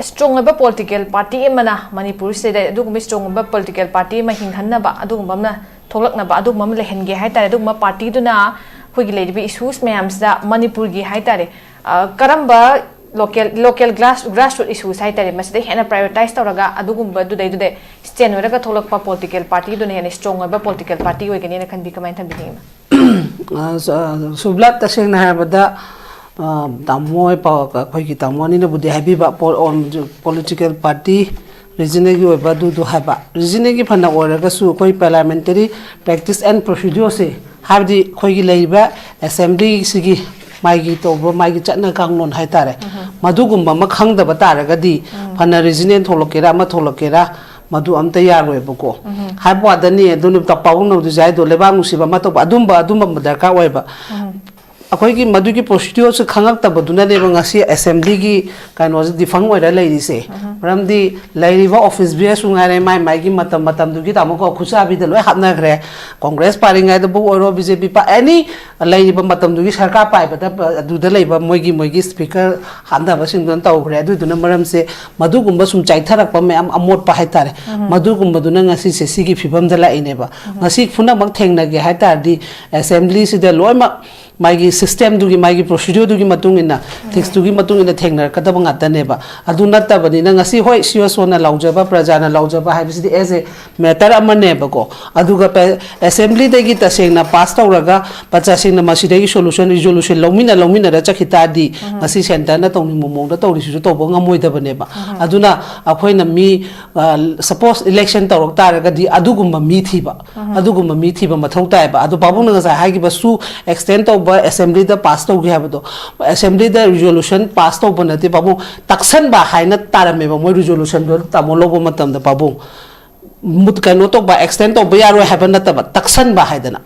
ꯁ꯭ꯇꯔꯣꯡ ꯑꯣꯏꯕ ꯄꯣꯂꯤꯇꯤꯀꯦꯜ ꯄꯥꯔꯇꯤ ꯑꯃꯅ ꯃꯅꯤꯄꯨꯔꯁꯤꯗ ꯑꯗꯨꯒꯨꯝꯕ ꯁ꯭ꯇꯔꯣꯡ ꯑꯣꯏꯕ ꯄꯣꯂꯤꯇꯤꯀꯦꯜ ꯄꯥꯔꯇꯤ ꯑꯃ ꯍꯤꯡꯍꯟꯅꯕ, ꯑꯗꯨꯒꯨꯝꯕ ꯑꯃꯅ ꯊꯣꯛꯂꯛꯅꯕ, ꯑꯗꯨꯒꯨꯝꯕ ꯑꯃ ꯂꯩꯍꯟꯒꯦ ꯍꯥꯏꯇꯥꯔꯦ꯫ ꯑꯗꯨꯒꯨꯝꯕ ꯄꯥꯔꯇꯤꯗꯨꯅ ꯑꯩꯈꯣꯏꯒꯤ ꯂꯩꯔꯤꯕ ꯏꯁꯨꯁ ꯃꯌꯥꯝꯁꯤꯗ ꯃꯅꯤꯄꯨꯔꯒꯤ ꯍꯥꯏꯇꯥꯔꯦ, ꯑ, ꯀꯔꯝꯕ local local grass grassroot issues ꯍꯥꯏꯇꯥꯔꯦ, ꯃꯁꯤꯗ ꯍꯦꯟꯅ ꯄ꯭ꯔꯥꯏꯌꯣꯔꯤꯇꯥꯏꯁ ꯇꯧꯔꯒ ꯑꯗꯨꯒꯨꯝꯕꯗꯨꯗꯩꯗꯨꯗ ꯁ꯭ꯇꯦꯟ ꯑꯣꯏꯔꯒ ꯊꯣꯛꯂꯛꯄ ꯄꯣꯂꯤꯇꯤꯀꯦꯜ ꯄꯥꯔꯇꯤꯗꯨꯅ ꯍꯦꯟꯅ ꯁ꯭ꯇꯔꯣꯡ ꯑꯣꯏꯕ ꯄꯣꯂꯤꯇꯤꯀꯦꯜ ꯄꯥꯔꯇꯤ ꯑꯣꯏꯒꯅꯤꯅ ꯈꯟꯕꯤ? ꯀꯃꯥꯏꯅ ꯊꯝꯕꯤꯅꯤꯡꯉꯤꯅꯣ? ꯑ, ꯁ-, ꯑ, ꯁꯨꯕ꯭ꯂꯥꯠ, ꯇꯁꯦꯡꯅ ꯍꯥꯏꯔꯕꯗ, ꯑ, ꯇꯥꯃꯣ ꯍꯣꯏ ꯄꯥꯎ-, ꯑꯩꯈꯣꯏꯒꯤ ꯇꯥꯃꯣ ꯑꯅꯤꯅꯕꯨꯗꯤ ꯍꯥꯏꯕꯤꯕ, ꯄꯣ-, ꯑꯣꯟ-, ꯄꯣꯂꯤꯇꯤꯀꯦꯜ ꯄꯥꯔꯇꯤ ꯔꯤꯖꯅꯦꯜꯒꯤ ꯑꯣꯏꯕ ꯑꯗꯨꯗꯨ ꯍꯥꯏꯕ꯫ ꯔꯤꯖꯅꯦꯜꯒꯤ ꯐꯅ ꯑꯣꯏꯔꯒꯁꯨ ꯑꯩꯈꯣꯏ ꯄꯥꯔꯂꯤꯌꯥꯃꯦꯟꯇꯔꯤ ꯄ꯭ꯔꯦꯛꯇꯤꯁ ꯑꯦꯟ ꯄ꯭ꯔꯣꯁꯤꯗ꯭ꯌꯣꯔꯁꯦ, ꯍꯥꯏꯕꯗꯤ ꯑꯩꯈꯣꯏꯒꯤ ꯂꯩꯔꯤꯕ ꯑꯦꯁꯦꯝꯕ꯭ꯂꯤꯁꯤꯒꯤ ꯃꯥꯒꯤ ꯇꯧꯕ, ꯃꯥꯒꯤ ꯆꯠꯅ ꯀꯥꯡꯂꯣꯟ ꯍꯥꯏꯇꯥꯔꯦ, ꯃꯗꯨꯒꯨꯝꯕ ꯑꯃ ꯈꯪꯗꯕ ꯇꯥꯔꯒꯗꯤ, ꯐꯅ ꯔꯤꯖꯅꯦꯜ ꯊꯣꯛꯂꯛꯀꯦꯔꯥ ꯑꯃ ꯊꯣꯛꯂꯛꯀꯦꯔꯥ, ꯃꯗꯨ ꯑꯝꯇ ꯌꯥꯔꯣꯏꯕꯀꯣ꯫ ꯍꯥꯏꯕ ꯋꯥꯗꯅꯤ꯫ ꯑꯗꯨꯅ ꯄꯥꯕꯨꯡꯅꯧꯗꯨꯁꯨ ꯍꯥꯏꯗꯣ, ꯂꯩꯕꯥꯛ ꯅꯨꯡꯁꯤꯕ ꯑꯃ ꯇꯧꯕ, ꯑꯗꯨꯝꯕ ꯑꯗꯨꯝꯕ ꯑꯃ ꯗꯔꯀꯥꯔ ꯑꯣꯏꯕ꯫ ꯑꯩꯈꯣꯏꯒꯤ ꯃꯗꯨꯒꯤ ꯄ꯭ꯔꯣꯁꯤꯗ꯭ꯌꯣꯔꯁꯦ ꯈꯪꯉꯛꯇꯕꯗꯨꯅꯅꯦꯕ ꯉꯁꯤ ꯑꯦꯁꯦꯝꯕ꯭ꯂꯤꯒꯤ ꯀꯩꯅꯣꯁꯦ ꯗꯤꯐꯪ ꯑꯣꯏꯔ ꯂꯩꯔꯤꯁꯦ꯫ ꯃꯔꯝꯗꯤ ꯂꯩꯔꯤꯕ ꯑꯣꯐꯤꯁ ꯕꯤꯌꯔꯁꯨ ꯉꯥꯏꯔꯦ, ꯃꯥꯏ ꯃꯥꯏꯒꯤ ꯃꯇꯝ ꯃꯇꯝꯗꯨꯒꯤ ꯇꯥꯃꯣ ꯈꯨꯠꯁꯥꯕꯤꯗ ꯂꯣꯏ ꯍꯥꯞꯅꯈ꯭ꯔꯦ꯫ ꯀꯣꯡꯒ꯭ꯔꯦꯁ ꯄꯥꯔꯤꯉꯩꯗꯕꯨ ꯑꯣꯏꯔꯣ, ꯕꯤ ꯖꯦ ꯄꯤ ꯄꯥ-, ꯑꯦꯅꯤ ꯂꯩꯔꯤꯕ ꯃꯇꯝꯗꯨꯒꯤ ꯁꯔꯀꯥꯔ ꯄꯥꯏꯕꯗ, ꯑꯗꯨꯗ ꯂꯩꯕ ꯃꯣꯏꯒꯤ, ꯃꯣꯏꯒꯤ ꯁ꯭ꯄꯤꯀꯔ ꯍꯥꯞꯅꯕꯁꯤꯡꯗꯨꯅ ꯇꯧꯈ꯭ꯔꯦ꯫ ꯑꯗꯨꯗꯨꯅ ꯃꯔꯝꯁꯦ ꯃꯗꯨꯒꯨꯝꯕ ꯁꯨꯝ ꯆꯥꯏꯊꯔꯛꯄ ꯃꯌꯥꯝ, ꯑꯃꯣꯠꯄ ꯍꯥꯏꯇꯥꯔꯦ, ꯃꯗꯨꯒꯨꯝꯕꯗꯨꯅ ꯉꯁꯤꯁꯦ ꯁꯤꯒꯤ ꯐꯤꯕꯝꯗ ꯂꯥꯛꯏꯅꯦꯕ꯫ ꯉꯁꯤ ꯄꯨꯝꯅꯃꯛ ꯊꯦꯡꯅꯒꯦ ꯍꯥꯏ ꯇꯥꯔꯗꯤ ꯑꯦꯁꯦꯝꯕ꯭ꯂꯤꯁꯤꯗ ꯂꯣꯏꯅꯃꯛ ꯃꯥꯒꯤ ꯁꯤꯁꯇꯦꯝꯗꯨꯒꯤ, ꯃꯥꯒꯤ ꯄ꯭ꯔꯣꯁꯤꯗ꯭ꯌꯣꯔꯗꯨꯒꯤ ꯃꯇꯨꯡ ꯏꯟꯅ, ꯊꯤꯡꯁꯇꯨꯒꯤ ꯃꯇꯨꯡ ꯏꯟꯅ ꯊꯦꯡꯅꯔꯛꯀꯗꯕ ꯉꯥꯛꯇꯅꯦꯕ꯫ ꯑꯗꯨ ꯅꯠꯇꯕꯅꯤꯅ ꯉꯁꯤ, ꯍꯣꯏ, ꯁꯤ ꯏ ꯑꯣ ꯁꯣꯅ ꯂꯥꯎꯖꯕ, ꯄ꯭ꯔꯖꯥꯅ ꯂꯥꯎꯖꯕ ꯍꯥꯏꯕꯁꯤꯗꯤ ꯑꯦꯁ ꯑꯦ ꯃꯦꯇꯔ ꯑꯃꯅꯦꯕꯀꯣ꯫ ꯑꯗꯨꯒ ꯄꯦ-, ꯑꯦꯁꯦꯝꯕ꯭ꯂꯤꯗꯒꯤ ꯇꯁꯦꯡꯅ ꯄꯥꯁ ꯇꯧꯔꯒ ꯄ꯭ꯔꯖꯥꯁꯤꯡꯅ ꯃꯁꯤꯗꯒꯤ ꯁꯣꯂꯨꯁꯟ, ꯔꯤꯖꯣꯂꯨꯁꯟ ꯂꯧꯃꯤꯟꯅ ꯂꯧꯃꯤꯟꯅꯔ ꯆꯠꯈꯤ ꯇꯥꯔꯗꯤ, ꯉꯁꯤ ꯁꯦꯟꯇꯔꯅ ꯇꯧꯅꯤꯡꯕ ꯃꯑꯣꯡꯗ ꯇꯧꯔꯤꯁꯤꯁꯨ ꯇꯧꯕ ꯉꯝꯃꯣꯏꯗꯕꯅꯦꯕ꯫ ꯑꯗꯨꯅ ꯑꯩꯈꯣꯏꯅ ꯃꯤ, ꯑ, ꯁꯄꯣꯁ ꯏꯂꯦꯛꯁꯟ ꯇꯧꯔꯛ ꯇꯥꯔꯒꯗꯤ ꯑꯗꯨꯒꯨꯝꯕ ꯃꯤ ꯊꯤꯕ, ꯑꯗꯨꯒꯨꯝꯕ ꯃꯤ ꯊꯤꯕ ꯃꯊꯧ ꯇꯥꯏꯕ꯫ ꯑꯗꯣ ꯄꯥꯕꯨꯡꯅ ꯉꯁꯥꯏ ꯍꯥꯏꯈꯤꯕ ꯁꯨ ꯑꯦꯛꯁꯇꯦꯟ ꯇꯧꯕ, ꯑꯦꯁꯦꯝꯕ꯭ꯂꯤꯗ ꯄꯥꯁ ꯇꯧꯒꯦ ꯍꯥꯏꯕꯗꯣ, ꯑꯦꯁꯦꯝꯕ꯭ꯂꯤꯗ ꯔꯤꯖꯣꯂꯨꯁꯟ ꯄꯥꯁ ꯇꯧꯕ ꯅꯠꯇꯦ ꯄꯥꯕꯨꯡ, ꯇꯛꯁꯟꯕ ꯍꯥꯏꯅ ꯇꯥꯔꯝꯃꯦꯕ ꯃꯣꯏ ꯔꯤꯖꯣꯂꯨꯁꯟꯗꯣ ꯇꯥꯃꯣ ꯂꯧꯕ ꯃꯇꯝꯗ ꯄꯥꯕꯨꯡ꯫ ꯃꯨꯠ-, ꯀꯩꯅꯣ ꯇꯧꯕ, ꯑꯦꯛꯁꯇꯦꯟ ꯇꯧꯕ ꯌꯥꯔꯣꯏ ꯍꯥꯏꯕ ꯅꯠꯇꯕ, ꯇꯛꯁꯟꯕ ꯍꯥꯏꯗꯅ꯫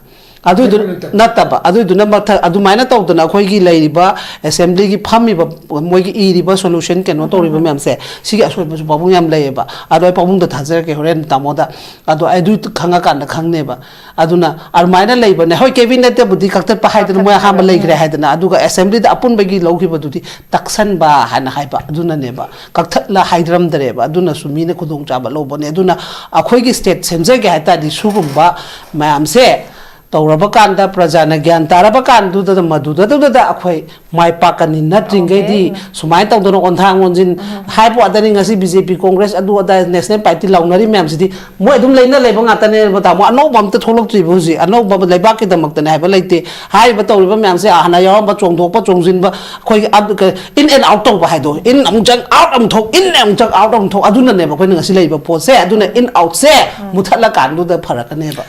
ꯑꯗꯨꯏꯗꯨ ꯅꯠꯇꯕ, ꯑꯗꯨꯏꯗꯨꯅ ꯃꯊꯛ ꯑꯗꯨꯃꯥꯏꯅ ꯇꯧꯗꯅ ꯑꯩꯈꯣꯏꯒꯤ ꯂꯩꯔꯤꯕ ꯑꯦꯁꯦꯝꯕ꯭ꯂꯤꯒꯤ ꯐꯝꯃꯤꯕ, ꯃꯣꯏꯒꯤ ꯏꯔꯤꯕ ꯁꯣꯂꯨꯁꯟ ꯀꯩꯅꯣ ꯇꯧꯔꯤꯕ ꯃꯌꯥꯝꯁꯦ, ꯁꯤꯒꯤ ꯑꯁꯣꯏꯕꯁꯨ ꯄꯥꯕꯨꯡ ꯌꯥꯝ ꯂꯩꯌꯦꯕ꯫ ꯑꯗꯣ ꯑꯩ ꯄꯥꯕꯨꯡꯗ ꯊꯥꯖꯔꯛꯀꯦ ꯍꯣꯔꯦꯟ ꯇꯥꯃꯣꯗ꯫ ꯑꯗꯣ ꯑꯩ ꯑꯗꯨ ꯈꯪꯉꯀꯥꯟꯗ ꯈꯪꯅꯦꯕ꯫ ꯑꯗꯨꯅ ꯑꯗꯨꯃꯥꯏꯅ ꯂꯩꯕꯅꯦ꯫ ꯍꯣꯏ, ꯀꯦꯕꯤꯅꯦꯠꯇꯕꯨꯗꯤ ꯀꯛꯊꯠꯄ ꯍꯥꯏꯗꯅ ꯃꯣꯏ ꯑꯍꯥꯟꯕ ꯂꯩꯈ꯭ꯔꯦ ꯍꯥꯏꯗꯅ, ꯑꯗꯨꯒ ꯑꯦꯁꯦꯝꯕ꯭ꯂꯤꯗ ꯑꯄꯨꯟꯕꯒꯤ ꯂꯧꯈꯤꯕꯗꯨꯗꯤ ꯇꯛꯁꯟꯕ ꯍꯥꯏꯅ ꯍꯥꯏꯕ ꯑꯗꯨꯅꯅꯦꯕ꯫ ꯀꯛꯊꯠꯂ ꯍꯥꯏꯗ꯭ꯔꯝꯗꯔꯦꯕ꯫ ꯑꯗꯨꯅꯁꯨ ꯃꯤꯅ ꯈꯨꯗꯣꯡꯆꯥꯕ ꯂꯧꯕꯅꯦ꯫ ꯑꯗꯨꯅ ꯑꯩꯈꯣꯏꯒꯤ ꯁ꯭ꯇꯦꯠ ꯁꯦꯝꯖꯒꯦ ꯍꯥꯏ ꯇꯥꯔꯗꯤ ꯁꯤꯒꯨꯝꯕ ꯃꯌꯥꯝꯁꯦ ꯇꯧꯔꯕ ꯀꯥꯟꯗ, ꯄ꯭ꯔꯖꯥꯅ ꯒ꯭ꯌꯥꯟ ꯇꯥꯔꯕ ꯀꯥꯟꯗꯨꯗ, ꯃꯗꯨꯗꯗꯨꯗ ꯑꯩꯈꯣꯏ ꯃꯥꯏ ꯄꯥꯛꯀꯅꯤ꯫ ꯅꯠꯇ꯭ꯔꯤꯉꯩꯗꯤ ꯁꯨꯃꯥꯏꯅ ꯇꯧꯗꯅ ꯑꯣꯟꯊꯥꯡ ꯑꯣꯟꯁꯤꯟ ꯍꯥꯏꯕ ꯋꯥꯗꯅꯤ꯫ ꯉꯁꯤ ꯕꯤ ꯖꯦ ꯄꯤ, ꯀꯣꯡꯒ꯭ꯔꯦꯁ, ꯑꯗꯨ ꯑꯗꯥ, ꯅꯦꯁꯅꯦꯜ ꯄꯥꯔꯇꯤ ꯂꯥꯎꯅꯔꯤ ꯃꯌꯥꯝꯁꯤꯗꯤ ꯃꯣꯏ ꯑꯗꯨꯝ ꯂꯩꯅ ꯂꯩꯕ ꯉꯥꯛꯇꯅꯦꯕ, ꯇꯥꯃꯣ꯫ ꯑꯅꯧꯕ ꯑꯝꯇ ꯊꯣꯛꯂꯛꯇ꯭ꯔꯤꯕ ꯍꯧꯖꯤꯛ꯫ ꯑꯅꯧꯕ ꯂꯩꯕꯥꯛꯀꯤꯗꯃꯛꯇꯅꯦ ꯍꯥꯏꯕ ꯂꯩꯇꯦ꯫ ꯍꯥꯏꯔꯤꯕ ꯇꯧꯔꯤꯕ ꯃꯌꯥꯝꯁꯦ ꯍꯥꯟꯅ ꯌꯥꯎꯔꯝꯕ, ꯆꯣꯡꯊꯣꯛꯄ ꯆꯣꯡꯁꯤꯟꯕ, ꯑꯩꯈꯣꯏꯒꯤ ꯑꯞ-, ꯀ-, in and out ꯇꯧꯕ ꯍꯥꯏꯗꯣ, in ꯑꯃꯨꯛ ꯆꯪ, out ꯑꯃꯨꯛ ꯊꯣꯛ, in ꯑꯃꯨꯛ ꯆꯪ, out ꯑꯃꯨꯛ ꯊꯣꯛ, ꯑꯗꯨꯅꯅꯦꯕ ꯑꯩꯈꯣꯏꯅ ꯉꯁꯤ ꯂꯩꯔꯤꯕ ꯄꯣꯠꯁꯦ꯫ ꯑꯗꯨꯅ in outꯁꯦ ꯃꯨꯊꯠꯂꯀꯥꯟꯗꯨꯗ ꯐꯔꯛꯀꯅꯦꯕ꯫